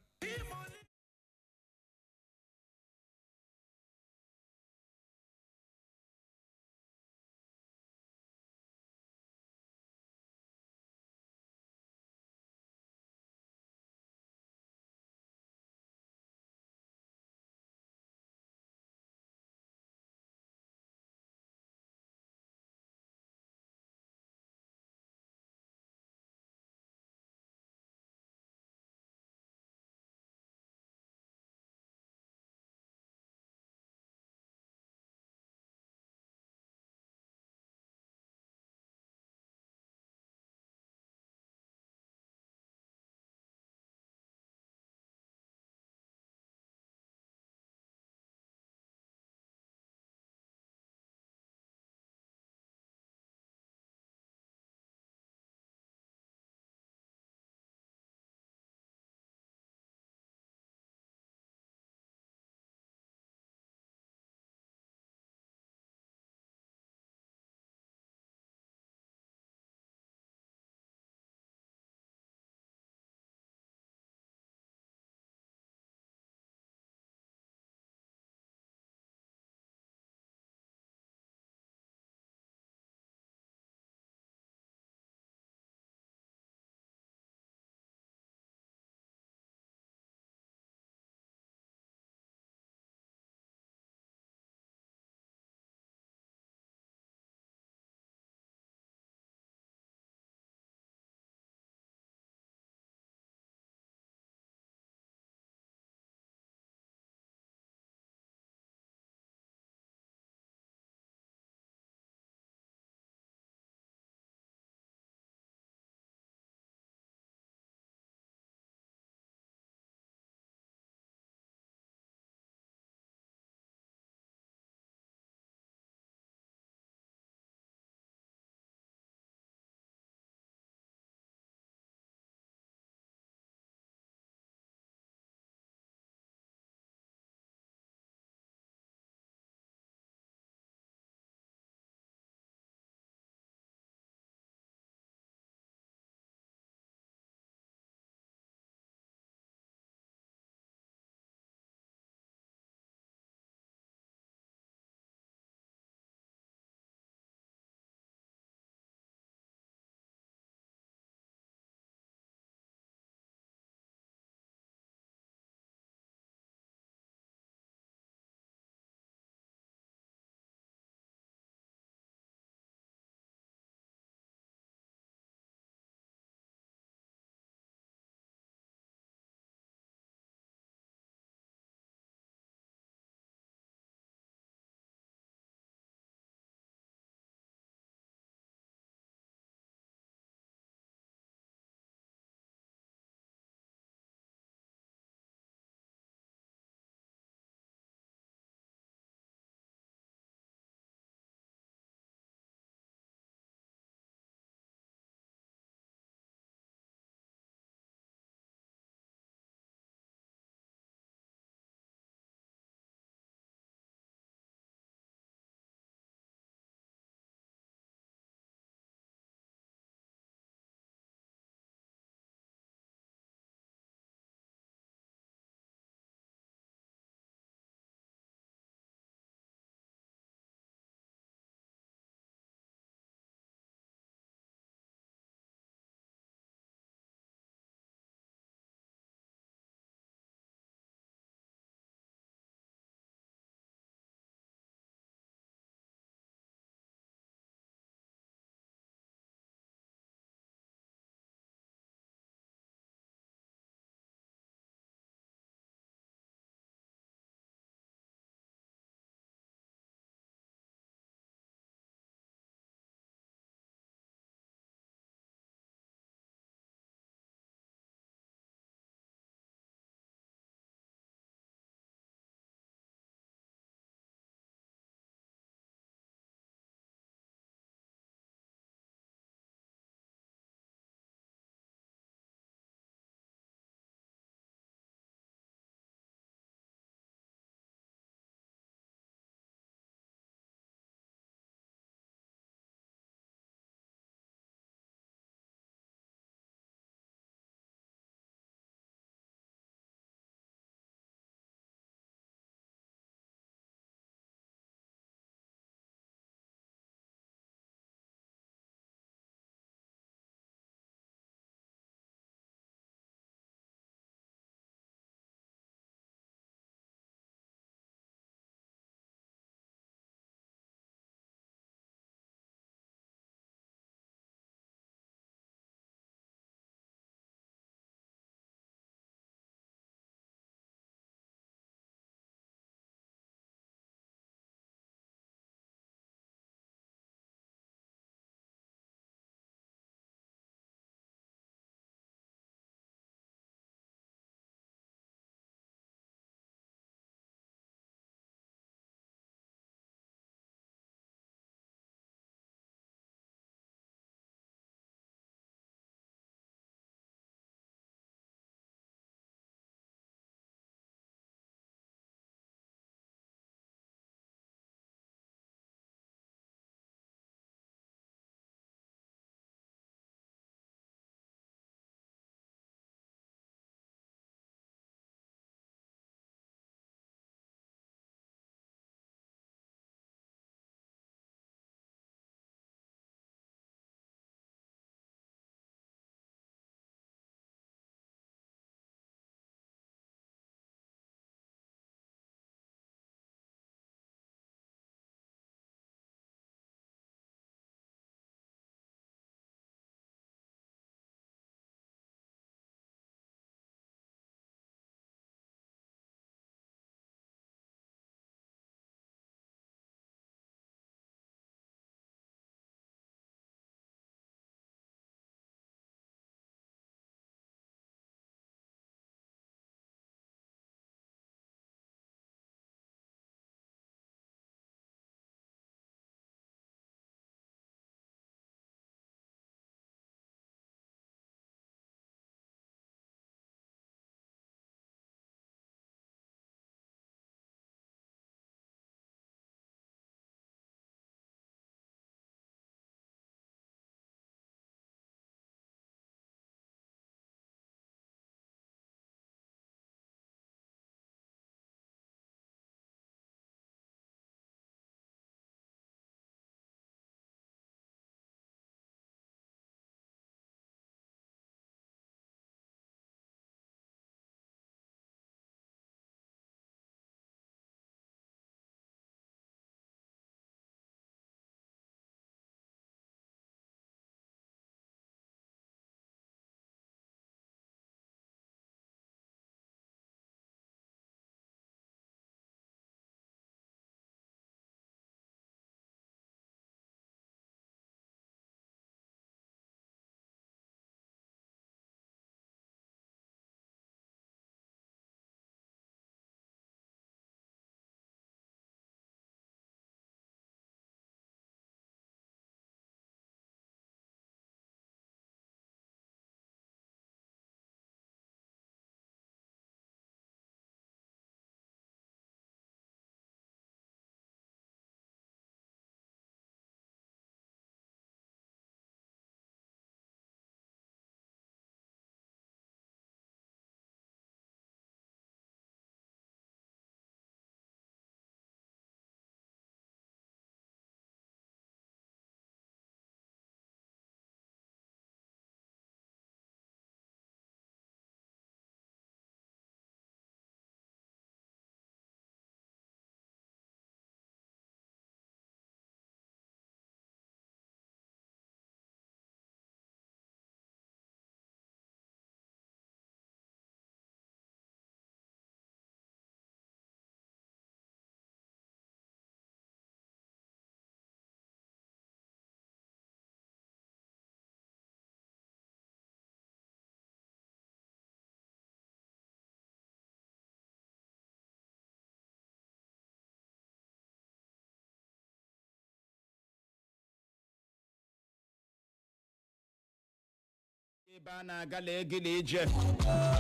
Ebe a na-agala egili ije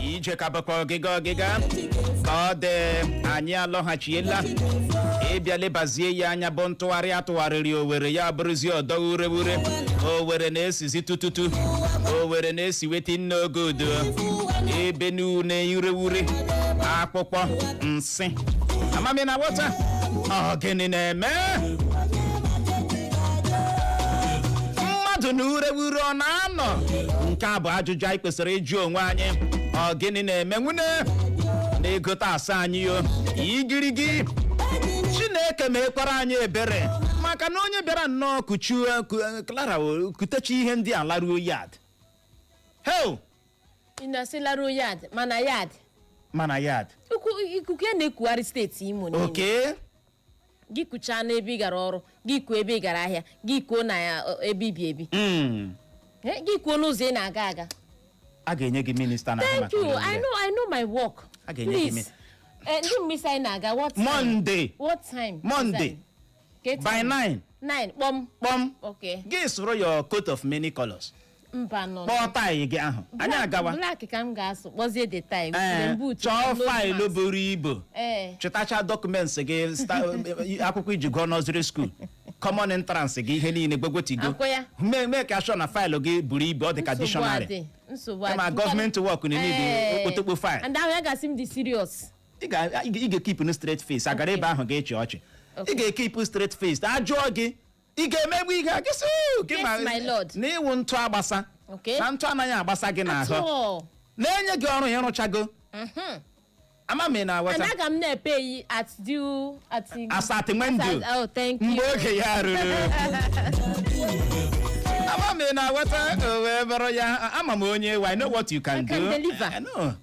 ije ka bụkwa ọgịga ọgịga ka ọ dị. Anyị alọghachiela ịbịa lebazie ya anya, bụ ntụgharị atụgharịrị Owere, ya bụrụzie ọdọ ureure. Owere na-esizi tututu, Owere na-esi weta nne oge udo, ebe n'une ureure, akpụkpọ nsị amami na wọta. Ọ gịnị na-eme mmadụ na ureure ọ na-anọ? Nke a bụ ajụjụ anyị kwesịrị ịjụ onwe anyị. Ọ gịnị na-eme nwune na-egote asa anyị o igirigi? Chineke mekwara anyị ebere, maka na onye bịara nnọọ kuchuo Clara o, kutechi ihe ndị a laruo yard hel. Ị na-asị laruo yard, mana yard Mana yard ikuku ya na-ekugharị steeti Imo niile. Gị kuchaa n'ebe ị gara ọrụ, gị kuo ebe ị gara ahịa, gị kuo na ya ebe ibi ebi. Gị kuo n'ụzọ ị na-aga aga. A ga-enye gị minista na Thank you. I know my work. A ga-enye gị. Please. Ndị mgbisi anyị na-aga, what time? Monday. What time? Monday. Ke By time? 9. 9 kpọm. Kpọm. Okay. Gị sụrụ your coat of many colors. Mba nọ. Kpọọ tie gị ahụ, anyị agawa. Black ka m ga-asụ, kpọzie the tie. Ee, boot, chọọ nose faịlụ mask. buru ibu. Chịtacha documents gị, akwụkwọ iji gụọ nursery school, common entrance gị, ihe niile gbogbotigo. Akwa ya. Mee ka sure na faịlụ gị buru ibu, ọ dị ka Nsogbu dictionary. adị, nsogbu Kama adị. gọọmenti work na-need okpotokpo file. And ahụ ya ga-asị m dị serious. Ị ga-ekeep straight face agara ebe ahụ ga-echi ọchị. Ị ga-ekeep straight face. Ajụọ gị, ị ga-emegbu ihe a gị sị, "Ooh, gị Yes, my lord." Na ịwụ ntụ agbasa na ntụ anaghị agbasa gị n'ahụ. Atụ. Na-enye gị ọrụ, ịrụchago ama m ị And na-aghọta. aga m na-epe yi at due at As at when due. Oh, thank you. Mgbe oge ya ruru, ama m ị na-aghọta. O wee bụrụ ya, ama m onye I know what you can I can do. deliver. I know.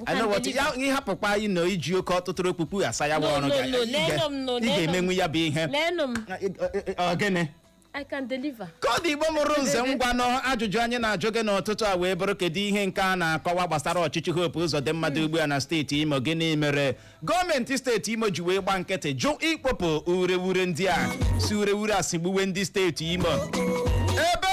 I Can know what deliver. ya ịhapụkwa ịnọ iji oke ọtụtụrụ okpukpu asa ya bụ No, ọrụ no, gị. no, leenụ m, no, Ị leenụ m. ga-emenwu ya bụ ihe. Leenụ m. Ọ gịnị? I can deliver. Ka ọ dị, Igbo mụrụ nze, ngwanụ, ajụjụ anyị na-ajụ gị n'ụtụtụ a wee bụrụ: kedu ihe nke a na-akọwa gbasara ọchịchị Hope Uzodimma dị ugbu a na steeti Imo? Gịnị mere gọọmenti steeti Imo ji wee gba nkịtị jụ ikpopụ urewure ndị a si urewure a si gbuwe ndị steeti Imo? Ebe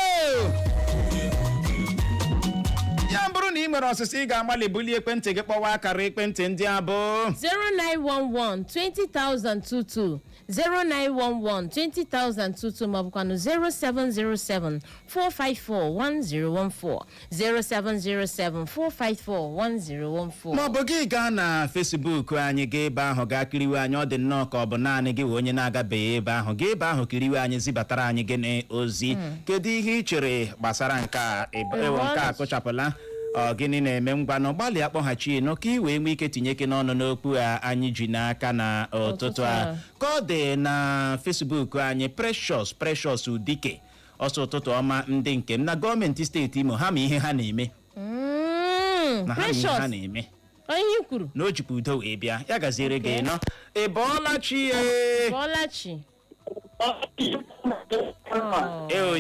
ya bụrụ na ị nwere ọsịsọ, ị ga-agbalị bulie ekwentị gị kpọwa akara ekwentị ndị a bụ 0911 20022, 0911 20022, maọbụkwanụ 0707 454 1014, 0707 454 1014. Maọbụ gị gaa na Facebook anyị, gaa ebe ahụ gaa kiriwe anyị. Ọ dị nnọọ ka ọ bụ naanị gị wee onye na-agabeghị ebe ahụ. Gaa ebe ahụ kiriwe anyị, zibatara anyị gịnị? Ozi. Kedu ihe ị chere gbasara nke a? Ewo, nke a kụchapụla. Ọ gịnị na-eme? Ngwanụ, gbalịa kpọghachi nụ ka ị wee nwee ike tinye ike n'ọnụ n'okwu a anyị ji n'aka na ụtụtụ a. Ka ọ dị na Facebook anyị, Precious Precious Udike ọsọ, "Ụtụtụ ọma ndị nke m. Na gọọmenti steeti Imo, ha ma ihe ha na-eme." Na ha ma ihe ha Precious na-eme. Onye ihe kwuru. Na o jikwa udo wee bịa. Ya gaziere gị nọ. Ị bọọla chi ye? Bọlachi. Eo,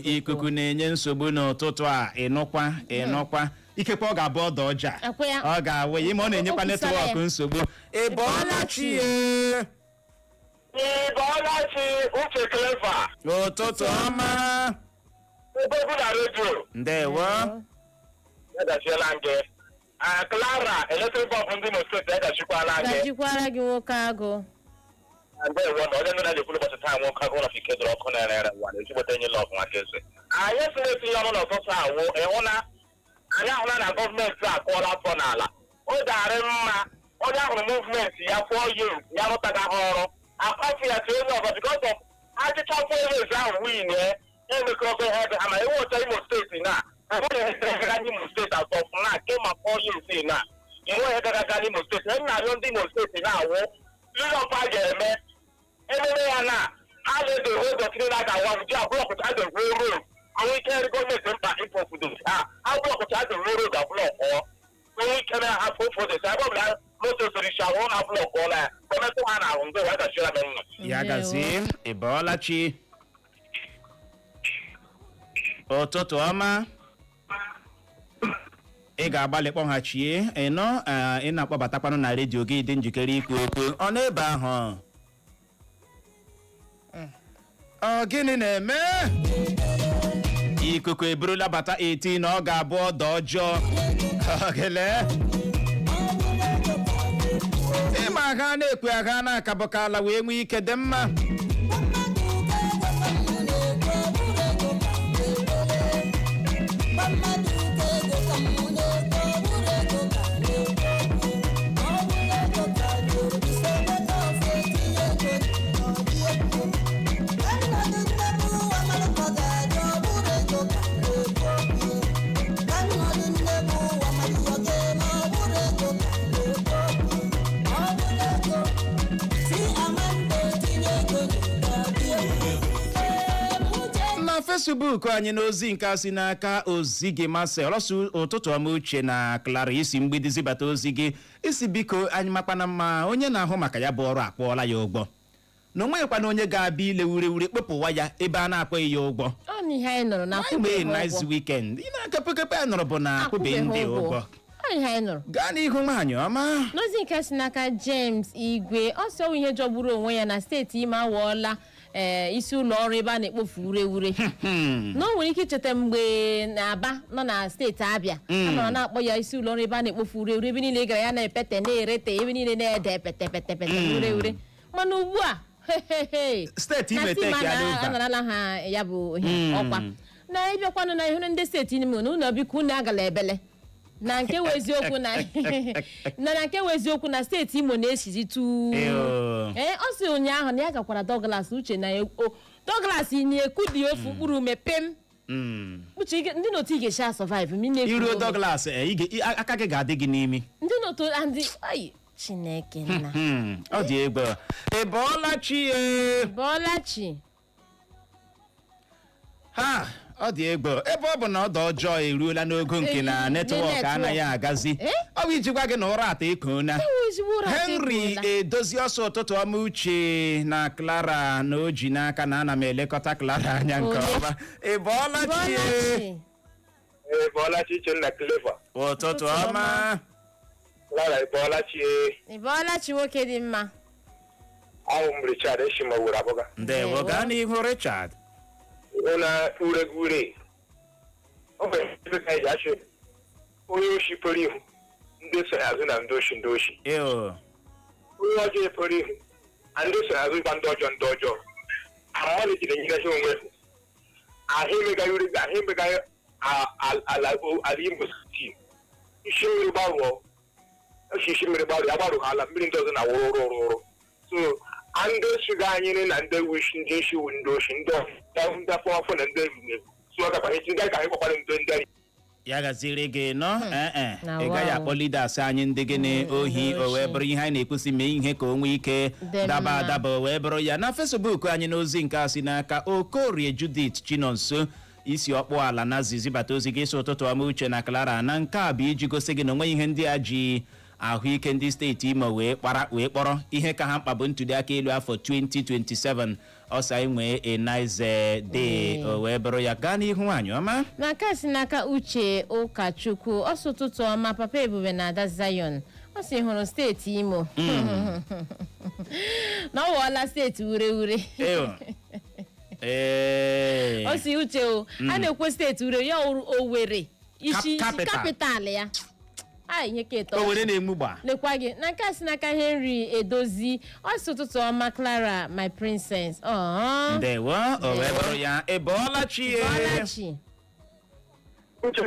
ikuku na-enye nsogbu n'ụtụtụ a. Ịnụkwa, ịnụkwa, ikekwe ọ ga-abụ ọdọ ọja. Akwa ya. Ọ ga-awụ ya ime ọ na-enyekwa O kwusara network ya. nsogbu. Ị bọọla chi ye? Ị bọọla chi, Uche Clever. Ụtụtụ ọma. Ebe na redio. Ndewo. Agachiela gị. Ah, Clara, electric bulb ndị Imo steeti, agachikwala gị. Gajikwara gị, nwoke agụ. Ndewo. Na onye nụ na-ekwu ụbọchị taa, nwoke agụ ụlọ ike dọrọ ọkụ na-ere ere ụwa na-ezigbote enyi lọgụ nwa eze. Anyị si na-etinye ọnụ n'ụtụtụ awụ ịhụ na anyị ahụla na gọọmenti akụọla afọ n'ala. O darị mma onye ahụrụ movement ya 4 years ya rụtaghị ha ọrụ, akpafụ ya tie onye ọzọ, because of achịcha 4 years ahụ win ya emekọrọ ihe ebe ha ma ewu otu Imo steeti na enweghị n'Imo steeti atọ na nke ma 4 years na enweghị gara aga n'Imo steeti. Ihe m na-arịọ ndị Imo steeti na-awụ ihe a ga-eme ememe ya na a na-edowe ụzọ niile a ga-awa ji a block a ga-egwu road onwe ike gọọmenti mkpa ịpọpụdo ha a blockụcha a ga-egwu road a blockụọ onwe ike na ha fofo ebe ọbụla moto soro isi ahụ na blockụọla ya gọọmenti ha na-ahụ ndị wa gachiela m nna. Ya gazie. Ị bọọla chi, ụtụtụ ọma. Ị ga-agbalị kpọghachie ịnọ. Ị na-akpọbatakwanụ na redio gị dị njikere ikwu okwu. Ọ n'ebe ahụ, ọ gịnị na-eme? Ikuku eburula bata 18, ọ ga-abụ ọdọ ọjọọ. Ogele ịma agha na-ekwe agha na-akabụkala wee nwee ike dị mma. Na Facebook anyị, n'ozi nke a si n'aka ozi gị masị ọlọsụ, ụtụtụ ọma, Uche na Clara. Isi mgbidi zibata ozi gị, isi biko, anyị makwana mma onye na-ahụ maka ya bụ ọrụ akpọọla ya ụgwọ, na onweghịkwana onye ga-abịa ile ure ure kpọpụwa ya ebe a na-akpọghị ya ụgwọ. Ọ na ihe anyị nụrụ na Anyị nwee nice weekend. Ị na-akepụkepụ ya nụrụ bụ na akwụbeghị ndị ụgwọ. Ọ ihe anyị nụrụ. Gaa n'ihu, nwaanyị ọma. N'ozi nke si n'aka James Igwe, ọ sị ọwụ ihe jọgburu onwe ya na steeti Imo awọọla ee isi ụlọ ọrụ ebe a na-ekpofu ureure, na o nwere ike icheta mgbe na Aba nọ na steeti Abịa, a nọrọ na-akpọ ya isi ụlọ ọrụ ebe a na-ekpofu ureure. Ebe niile gara ya na-epete na-erete, ebe niile na-ede pete pete pete ure ure. Mana ugbu a, hehehe, Steeti na Imo steeti eteki ya n'ụba. anarala ha ya bụ ihe ọkwa na ịbịakwanụ na ihu ndị steeti Imo na ụlọ, biko unu agala ebele na nke wụ eziokwu na nke wụ eziokwu na steeti Imo na-esizi tu. Eyo. Ee, ọ sị ụnyaahụ na ya gakwara Douglas Uche na Douglas na-eku dị ofu mkpụrụ ume pem. Uche, ndị n'otu ị ga-esi a survive ma ị na-eku Iruo ume. Douglas, aka gị ga-adị gị n'imi. Ndị n'otu ndị ai, Chineke nna. Ọ dị egwu. Ị bọọla chi ye? Bọọla chi. Ha, ọ dị egwu. Ebe ọ bụ na ọdọ ọjọọ eruola n'ogo nke na network network. anaghị agazi. Eh? Ọ bụ ijikwa gị na ụra ata ekoona. Ewu ezigbo ụra ata Henry ekoona. Edozi ọsọ, ụtụtụ ọma, Uche na Clara, na o ji n'aka na ana m elekọta Clara anya nke Onye? ọma. Ị bọọla chi? Bọọla chi. Ee, bọọlachi, Uchenna, Clever. Ụtụtụ ọma. Clara, bọọlachi. Ị bọọla chi, nwoke dị mma. Ahụ m Richard Eshima were abụga. Ndewo, gaa n'ihu, Richard. Hụ na uregure o nwere ebe ka eji achị onye oshi pere ihu, ndị so ya azụ na ndị oshi, ndị oshi. Eo. Onye ọjọọ epere ihu na ndị so ya azụ gwa ndị ọjọọ, ndị ọjọọ mmadụ jiri nyere ha onwe ha ahụ emegaghị ure ahụ emegaghị ala ala Imo Steeti. Isi mmiri gbarụọ, isi mmiri gbarụọ ya gbarụghị ala mmiri ndị ọzọ na wụrụ ụrụ ụrụ. So a ndị oshi ga anyịrị na ndị wishi, ndị oshi wu ndị oshi, ndị ndị afọ afọ na ndị egwumegwu. So ọ gakwa ndị ka anyị gwakwara ndị ndị Ya gaziri gị nọ. Ee, Na ị gaghị wow. akpọ leaders anyị ndị gịnị ohi. Ndị O wee oshi. bụrụ ihe anyị na-ekwusi, mee ihe ka o nwee ike Dị daba mma. adaba. O wee bụrụ ya na Facebook anyị, n'ozi nke a si n'aka Okorie Judith Chinonso, isi ọkpụ ala na zibata ozi gị, isi ụtụtụ ọma, Uche na Clara, na nke a bụ iji gosi gị na onwe ihe ndị a ji ahụike ndị steeti Imo wee kpara wee kpọrọ ihe ka ha mkpa bụ ntuli aka elu afọ 2027. Ọsọ anyị nwee a nice day. O wee bụrụ ya. Gaa n'ihu, nwaanyị ọma. Na nke a si n'aka Uche Ụkọchukwu, ọsọ ụtụtụ ọma, Papa Ebube na Ada Zion. Ọ sị hụrụ steeti Imo na ọ wụọla steeti ure ure. Ew. Ee. Ọ si uche o a na-ekwe steeti ure ya wụrụ Owere isi isi Capital. capital ya a ihe ka eto. Owere na-enwu gba. Lekwa gị na nke a si n'aka Henry Edozi, ọ sị ụtụtụ ọma, Clara my princess. Ọ Ndewo. O wee bụrụ ya. Ị bọọla chi ye? Bọọla chi. Uche.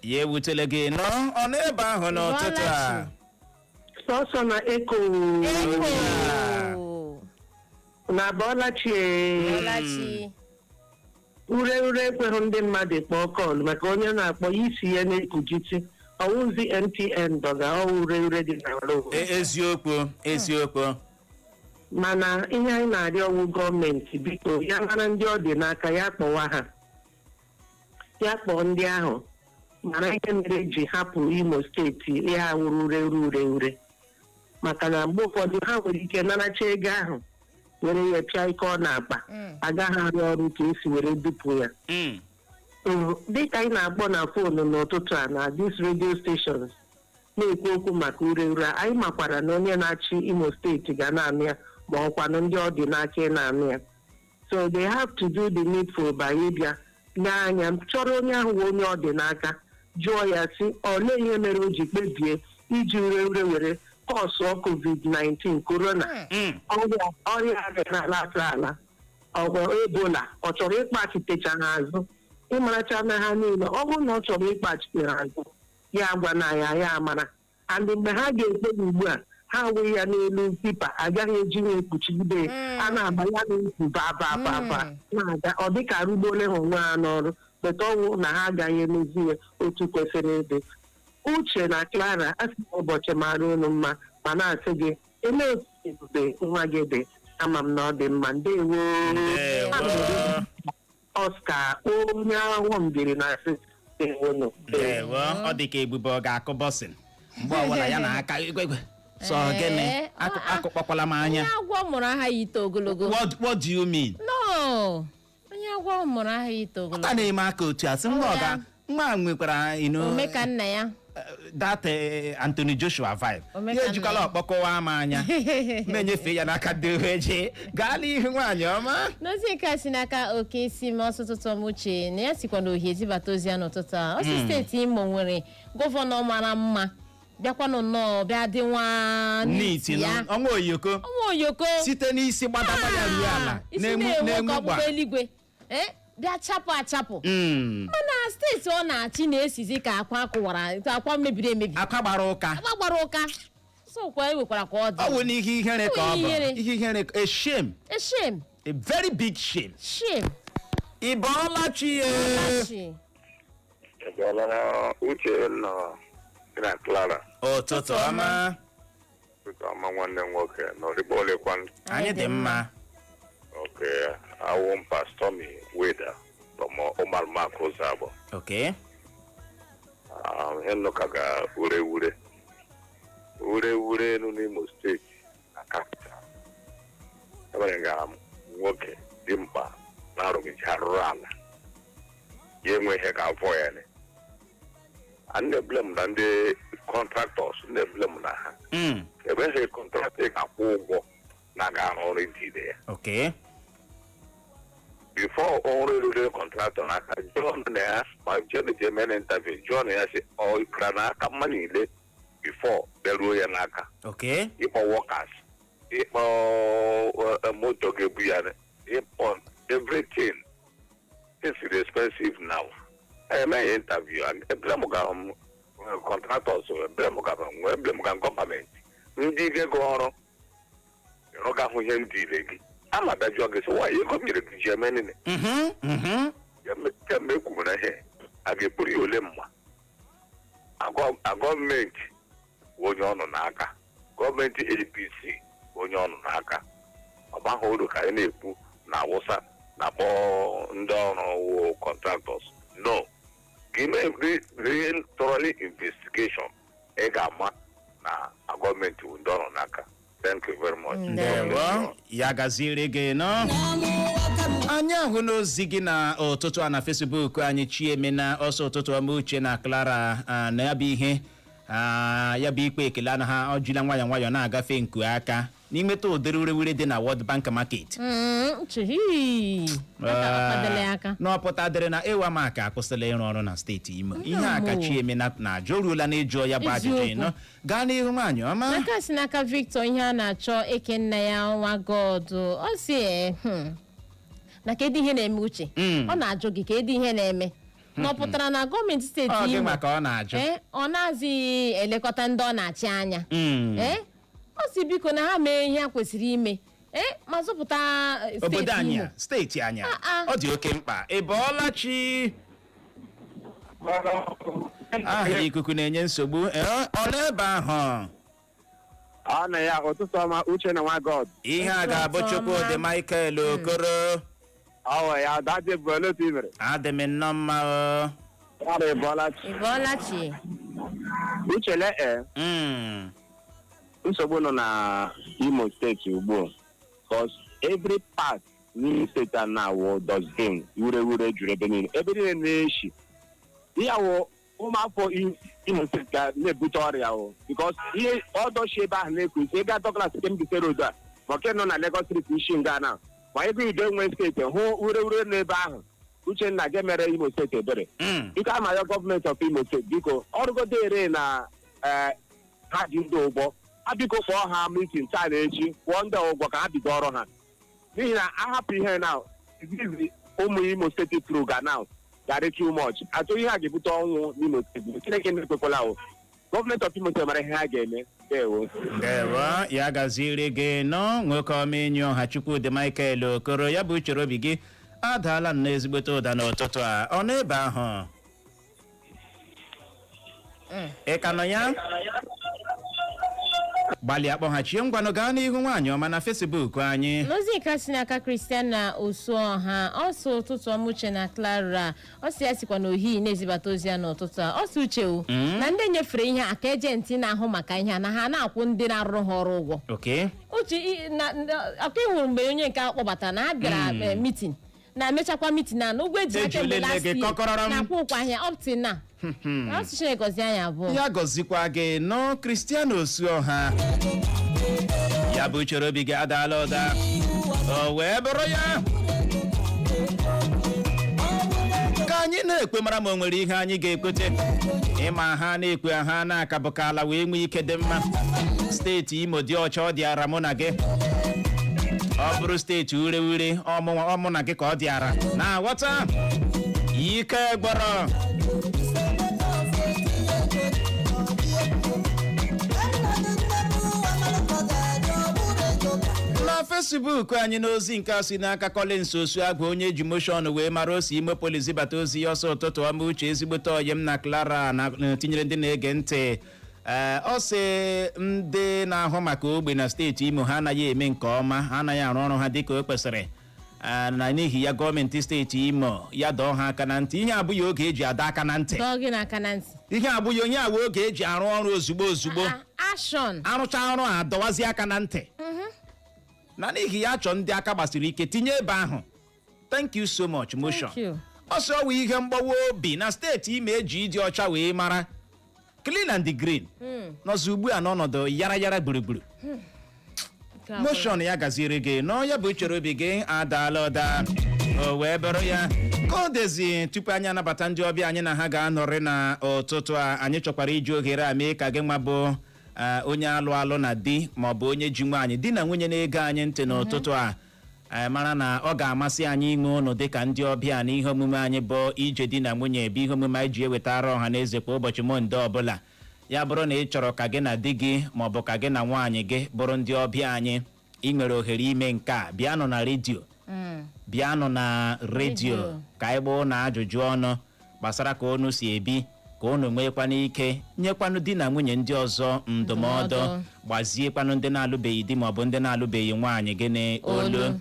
Ya ewutele gị nọ ọ n'ebe ahụ n'ụtụtụ a. Sọsọ na eko. Eko. Na bọọlachi. Bọọlachi. Ure ure ekweghị ndị mmadụ kpọọ call maka onye na-akpọ ya isi ya na-ekujiti ọwụzi MTN dọga ọwụ ure ure dị na road. Eziokwu, eziokwu. Mana ihe anyị na-arịọ ọwụ gọọmenti, biko, ya mara ndị ọ dị n'aka, ya kpọwa ha, ya kpọọ ndị ahụ mara ihe mere eji hapụ Imo Steeti ya wụrụ ure ure ure ure, maka na mgbe ụfọdụ ha nwere ike naracha ego ahụ were ya pịa ike ọ na-akpa, agaghị arụ ọrụ ka esi were dupụ ya. Dịka anyị na-akpọ na phone n'ụtụtụ a na these radio stations na-ekwu okwu maka ure ure, anyị makwara na onye na-achị Imo Steeti ga na-anụ ya, ma ọkwanụ ndị ọ dị n'aka ị na-anụ ya. So they have to do the needful by ịbịa. Lee anya, chọrọ onye ahụ wụ onye ọ dị n'aka, jụọ ya sị, olee ihe mere o ji kpebie iji ure ure were kọsụọ COVID-19, corona, ọrịa ala asa ala, ọgwọ Ebola? Ọ chọrọ ịkpachitecha ha azụ, ịmaracha na ha niile. Ọ bụrụ na ọ chọrọ ịkpachite ha azụ, ya agwa na ya, ya amara. And mgbe ha ga-ekpebi ugbu a, ha awụghị ya n'elu paper, agaghị eji ya ekpuchigide ya, a na-agba ya n'ukwu ba ba ba ba na-aga. Ọ dịka arụgbuole ha onwe ha n'ọrụ, beta ọnwụ na ha agaghị emezi ya otu kwesịrị ịdị. Uche na Clara, asị m ụbọchị mara unu mma, ma na-asị gị, elee otu Ebube nwa gị dị? Ama m na ọ dị mma. Ndewo. Ndewo. Oscar onye awọ mbiri na-asị ndewonu. Ndewo. Ọ dị ka Ebube ọ ga-akụ boxing mgbe ọbụla ya na-aka igwe igwe sọ gịnị? Ee, Akụkpọkwala m anya. Onye agwọ mụrụ aha ya ito ogologo. What do you mean? No, onye agwọ mụrụ aha ya ito Ọ ogologo. na-eme aka otu a sị nwa ọ ga nwa a nwekwara ome ka nna ya. That Anthony Joshua vibe. Omeka Ya ejikwala nna ya. ọkpọkọwa m anya, ma enyefe ya n'aka ndị oji gaa n'ihu. Nwaanyị ọma. N'ozi nke a si n'aka oke isi m ọsọ ụtụtụ ọma, Uche, na ya sikwa n'ohi ezibata ozi ya n'ụtụtụ a. Ọ sị steeti Imo nwere gọvanọ mara mma, bịakwanụ nnọọ bịa dị nwa n'iti ya. Ọnwa oyoko. Ọnwa oyoko. Site n'isi gbadagba ya ruo ala. Isi na-enwu na-enwu ka na-enwu ọkpụkpọ gba. eluigwe, bịa chapụ achapụ. Mana steeti ọ na-achị na-esizi ka akwa akụwara, akwa mebiri emebi. Akwa gbara ụka. Akwa gbara ụka sokwa enwekwara ka ọ dị. Ọ bụ n'ihe ihere ka ọ bụ. Ọ bụ ihere. Ihe ihere, a shame. A shame. A very big shame. Shame. Ị bọọla chi ye? Chi. Ebiala na Uche nọ na Clara. Ụtụtụ ọma. Ụtụtụ ọma, nwanne m nwoke na orikpo olekwan. Anyị dị mma. Oke awụ m Pastor Mi Weda from Ụmalmak ụzọ abụọ. Ihe nnụ ka ga ure ure ure ure elu n'Imo Steeti na capital ebere ga nwoke dị mkpa na-arụghịchi arụrụ ala ya enwe ihe ga-avọ ya ni. A na-eblame na ndị contractors, na-eblame na ha. Ebeghị contract ị ga-akwụ ụgwọ na ga-arụ ọrụ idide ya. Before ọrụ erure contractor n'aka, jụọ na ya ma jee je mere interview, jụọ na ya sị ọ gara n'aka mmadụ niile before bịaruo ya n'aka. Ịkpọ workers, ịkpọ moto ga-ebu ya, ịkpọ everything is expensive now. Emeghị interview, eblame ga contractors, eblame ga eblame ga gọọmenti ndị ga-ego ọrụ ịrụgahụ ihe ndị ire gị ama bịa jụọ gị sị nwaanyị ego m nyere gị ji eme nini. Kemgbe e kwuru na ihe a ga-ekpuru ya ole mma a gọọmenti bụ onye ọnụ n'aka, gọọmenti APC bụ onye ọnụ n'aka. Ọ baghị uru ka anyị na-ekwu na Awụsa na-akpọ ndị ọrụ wụ contractors. No, ka ime real thoroughly investigation, ị ga-ama na gọọmenti bụ ndị ọrụ n'aka. Thank you very much. Ndewo, ya gaziere gị nọ. Anyị ahụ n'ozi gị na ụtụtụ a na Facebook anyị. Chiemena ọsọ, ụtụtụ ọma, Uche na Clara. Na ya bụ ihe, ya bụ ikpe ekele anaghị ọ jila nwayọọ nwayọọ na-agafe nku aka n'imeta ụdịrị urewure dị na World Bank Market. Uche, hii. Aka akpadala aka. N'ọpụta dịrị na ewa maka akwụsịla ịrụ ọrụ na steeti Imo. Ihe a ka Mo. Chiemena na-ajụ, o ruola na ịjụọ ya bụ ajụjụ. Eziokwu. Ịnọ gaa n'ihu, nwaanyị ọma. N'aka si n'aka Victor ihe a na-achọ eke nna ya nwa God, ọ si na kedu ihe na-eme, Uche? Ọ na-ajụ gị kedu ihe na-eme, na ọ pụtara na gọọmenti steeti Ọ gị Imo maka ọ na-ajụ. Ọ na-azị elekọta ndị ọ na-achị anya. Ọ si biko na ha mee ihe ha kwesịrị ime, ma zụpụta steeti Obodo anyị Imo. a, steeti anyị a. Ah, ah. Ọ dị oke mkpa. Ị bọọla chi? Aha ikuku na-enye nsogbu. Ọ n'ebe ahụ? Ọ na ya. Ụtụtụ ọma, Uche na nwa God. Ihe a ga-abụ Ụtụtụ ọma. Chukwudị Michael Okoro. Ọ ya daje bụ ole otu i mere? Adị m nnọọ mma o. Ọrụ ịbọọla chi. Ị bọọla chi. Uche le nsogbu nọ na Imo Steeti ugbu a, cause every part n'Imo Steeti a na-awụ dustbin, wure juru ebe niile, ebe niile na-eshi ihe awụ. Ụmụafọ Imo Steeti ga na-ebute ọrịa o, because ihe ọdọchi ebe ahụ na-ekwu isi ịga Douglas Kembise Road a, ma nke nọ na Lagos Street isi nga na ma ego ido nwe steeti hụ ureure n'ebe ahụ. Uchenna ga-emere Imo Steeti ebere. Biko, ama ya, gọọmenti of Imo Steeti, biko, ọrụgodo ere na ee, ha ji ndị ụgbọ ha, biko, kpọọ ha meeting taa na echi, kwụọ ndị ụgwọ ka ha bido ọrụ ha, n'ihi na ahapụ ihe na disease ụmụ Imo Steeti tụrụ ga now garị too much. Atụ ihe a ga-ebute ọnwụ n'Imo Steeti. Chineke na-ekwekwala o. Gọọmenti of Imo Steeti mara ihe ha ga-eme. Ndewo. Ndewo, ya gaziere gị nọ, nwoke ọma, enyi ọha. Chukwudị Michael Okoro, ya bụ uchere obi gị adaala nnọọ ezigbote ụda n'ụtụtụ a. Ọ nọ ebe ahụ, ị ka nọ ya? Gbalịa kpọghachie. Ngwanụ, gaa n'ihu, nwaanyị ọma, na Facebook anyị. N'ozi nke si n'aka Christiana Osuọha, ọsọ ụtụtụ ọma, Uche na Clara. Ọ sị ya sikwa na ohi na-ezibata ozi ya n'ụtụtụ a. Ọ sị, Uche o, na ndị nyefere ihe a ka agent na-ahụ maka ihe a na ha na-akwụ ndị na-arụrụ ha ọrụ ụgwọ. Uche, ọka ịhụrụ mgbe onye nke ahụ kpọbatara na ha bịara meeting na emechakwa meeting na ụgwọ eji Eji aka mgbe ole last gị year kọkọrọrọ m. na-akwụ ụkwa ahịa up till now. Ọ sị Chineke gọzie anyị abụọ. Ya gọzikwa gị nọ, Christiana Osuọha. Ya bụ uchere obi gị adaala ụda, o wee bụrụ ya ka anyị na-ekwe mara ma o nwere ihe anyị ga-ekwete. Ịma ha na-ekwe ha na-akabụkala wee nwee ike dị mma. Steeti Imo dị ọcha, ọ dị ara mụ na gị. Ọ bụrụ steeti ure ure, ọmụ na gị ka ọ dị ara na-aghọta ike gbọrọ. Na Facebook anyị, n'ozi nke a si n'aka Collins Osuagwu, onye ji Motion wee mara osi Imo Police bata ozi ya, ọsọ ụtụtụ ọma, Uche, ezigbote ọyị m na Clara na tinyere ndị na-ege ntị. Ee, ọ sị ndị na-ahụ maka ogbe na steeti Imo, ha anaghị eme nke ọma, ha anaghị arụ ọrụ ha dịka o kwesịrị. Ee, na n'ihi ya, gọọmenti steeti Imo ya dọọ ha aka na ntị. Ihe abụghị oge eji adọ aka na ntị. Dọọ gị n'aka na ntị. Ihe abụghị onye awụ oge eji arụ ọrụ ozugbo ozugbo. Action. Arụcha ọrụ a, dọwazie aka na ntị. Na n'ihi ya, chọọ ndị aka gbasiri ike tinye ebe ahụ. Thank you so much, Motion. Thank you. Ọsọ ọwụ ihe mgbawa obi na steeti Imo eji ịdị ọcha wee mara, clean and green, nọzi ugbu a n'ọnọdụ yara yara gburugburu. Nke a bụ- Motion, ya gaziere gị nọ. Ya bụ uchere obi gị adaala ụda, o wee bụrụ ya ka ọ dezi. Tupu anyị anabata ndị ọbịa anyị na ha ga-anọrị na ụtụtụ a, anyị chọkwara iji ohere a mee ka gị nwa bụ onye alụ alụ na di maọbụ onye ji nwaanyị, di na nwunye na-ege anyị ntị n'ụtụtụ a, mara na ọ ga-amasị anyị inwe ụnụ dịka ndị ọbịa na ihe omume anyị bụ Ije Di na Nwunye, bụ ihe omume anyị ji ewetara ọha na eze kwa ụbọchị Mọnde ọbụla. Ya bụrụ na ị chọrọ ka gị na di gị maọbụ ka gị na nwaanyị gị bụrụ ndị ọbịa anyị, ị nwere ohere ime nke a. Bịanụ na redio, bịanụ na redio redio. Ka anyị gbaa ụnụ ajụjụ ọnụ gbasara ka unu si ebi, ka unu nwekwanụ ike nyekwanụ di na nwunye ndị ọzọ ndụmọdụ, ndụmọdụ. Gbaziekwanụ ndị na-alụbeghị di maọbụ ndị na-alụbeghị nwaanyị gịnị olu. Olu.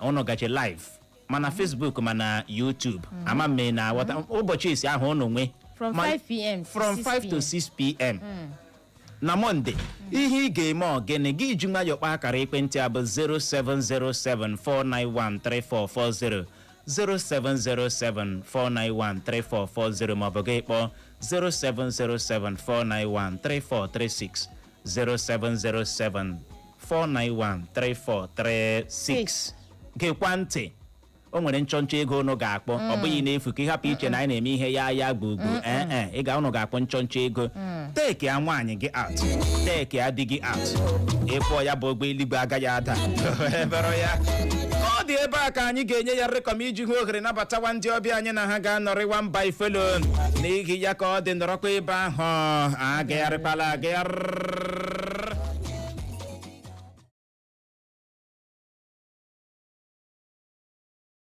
Unu gachi live mana Facebook mana YouTube, ama mme na aghọta ụbọchị isi ahụ unu nwee From 5 p.m. to from 6 5 to p.m. 6 p.m. na Mọnde. Ihe ị ga-eme, ogene gị ji nwayọọ kpaa akara ekwentị a bụ 07074913440, 07074913440, maọbụ gị kpọọ 07074913436, 07074913436. Gekwa ntị, o nwere nchọnchọ ego unu ga-akpọ. Ọ bụghị n'efu, ka ị hapụ iche na anyị na-eme ihe ya ya gbugbu. Ee, ị ga unu ga-akpọ nchọnchọ ego. Take ya nwaanyị gị out, take ya di gị out, ịkpọ ya bụ ogbe eluigwe agaghị ada ebere ya ka ọ dị. Ebe a ka anyị ga-enye ya rịkọm iji hụ ohere nabatawa ndị ọbịa anyị na ha ga-anọrịwa mba ifelo. N'ihi ya, ka ọ dị, nọrọkwa ebe ahụ, agagharịkwala agagharị.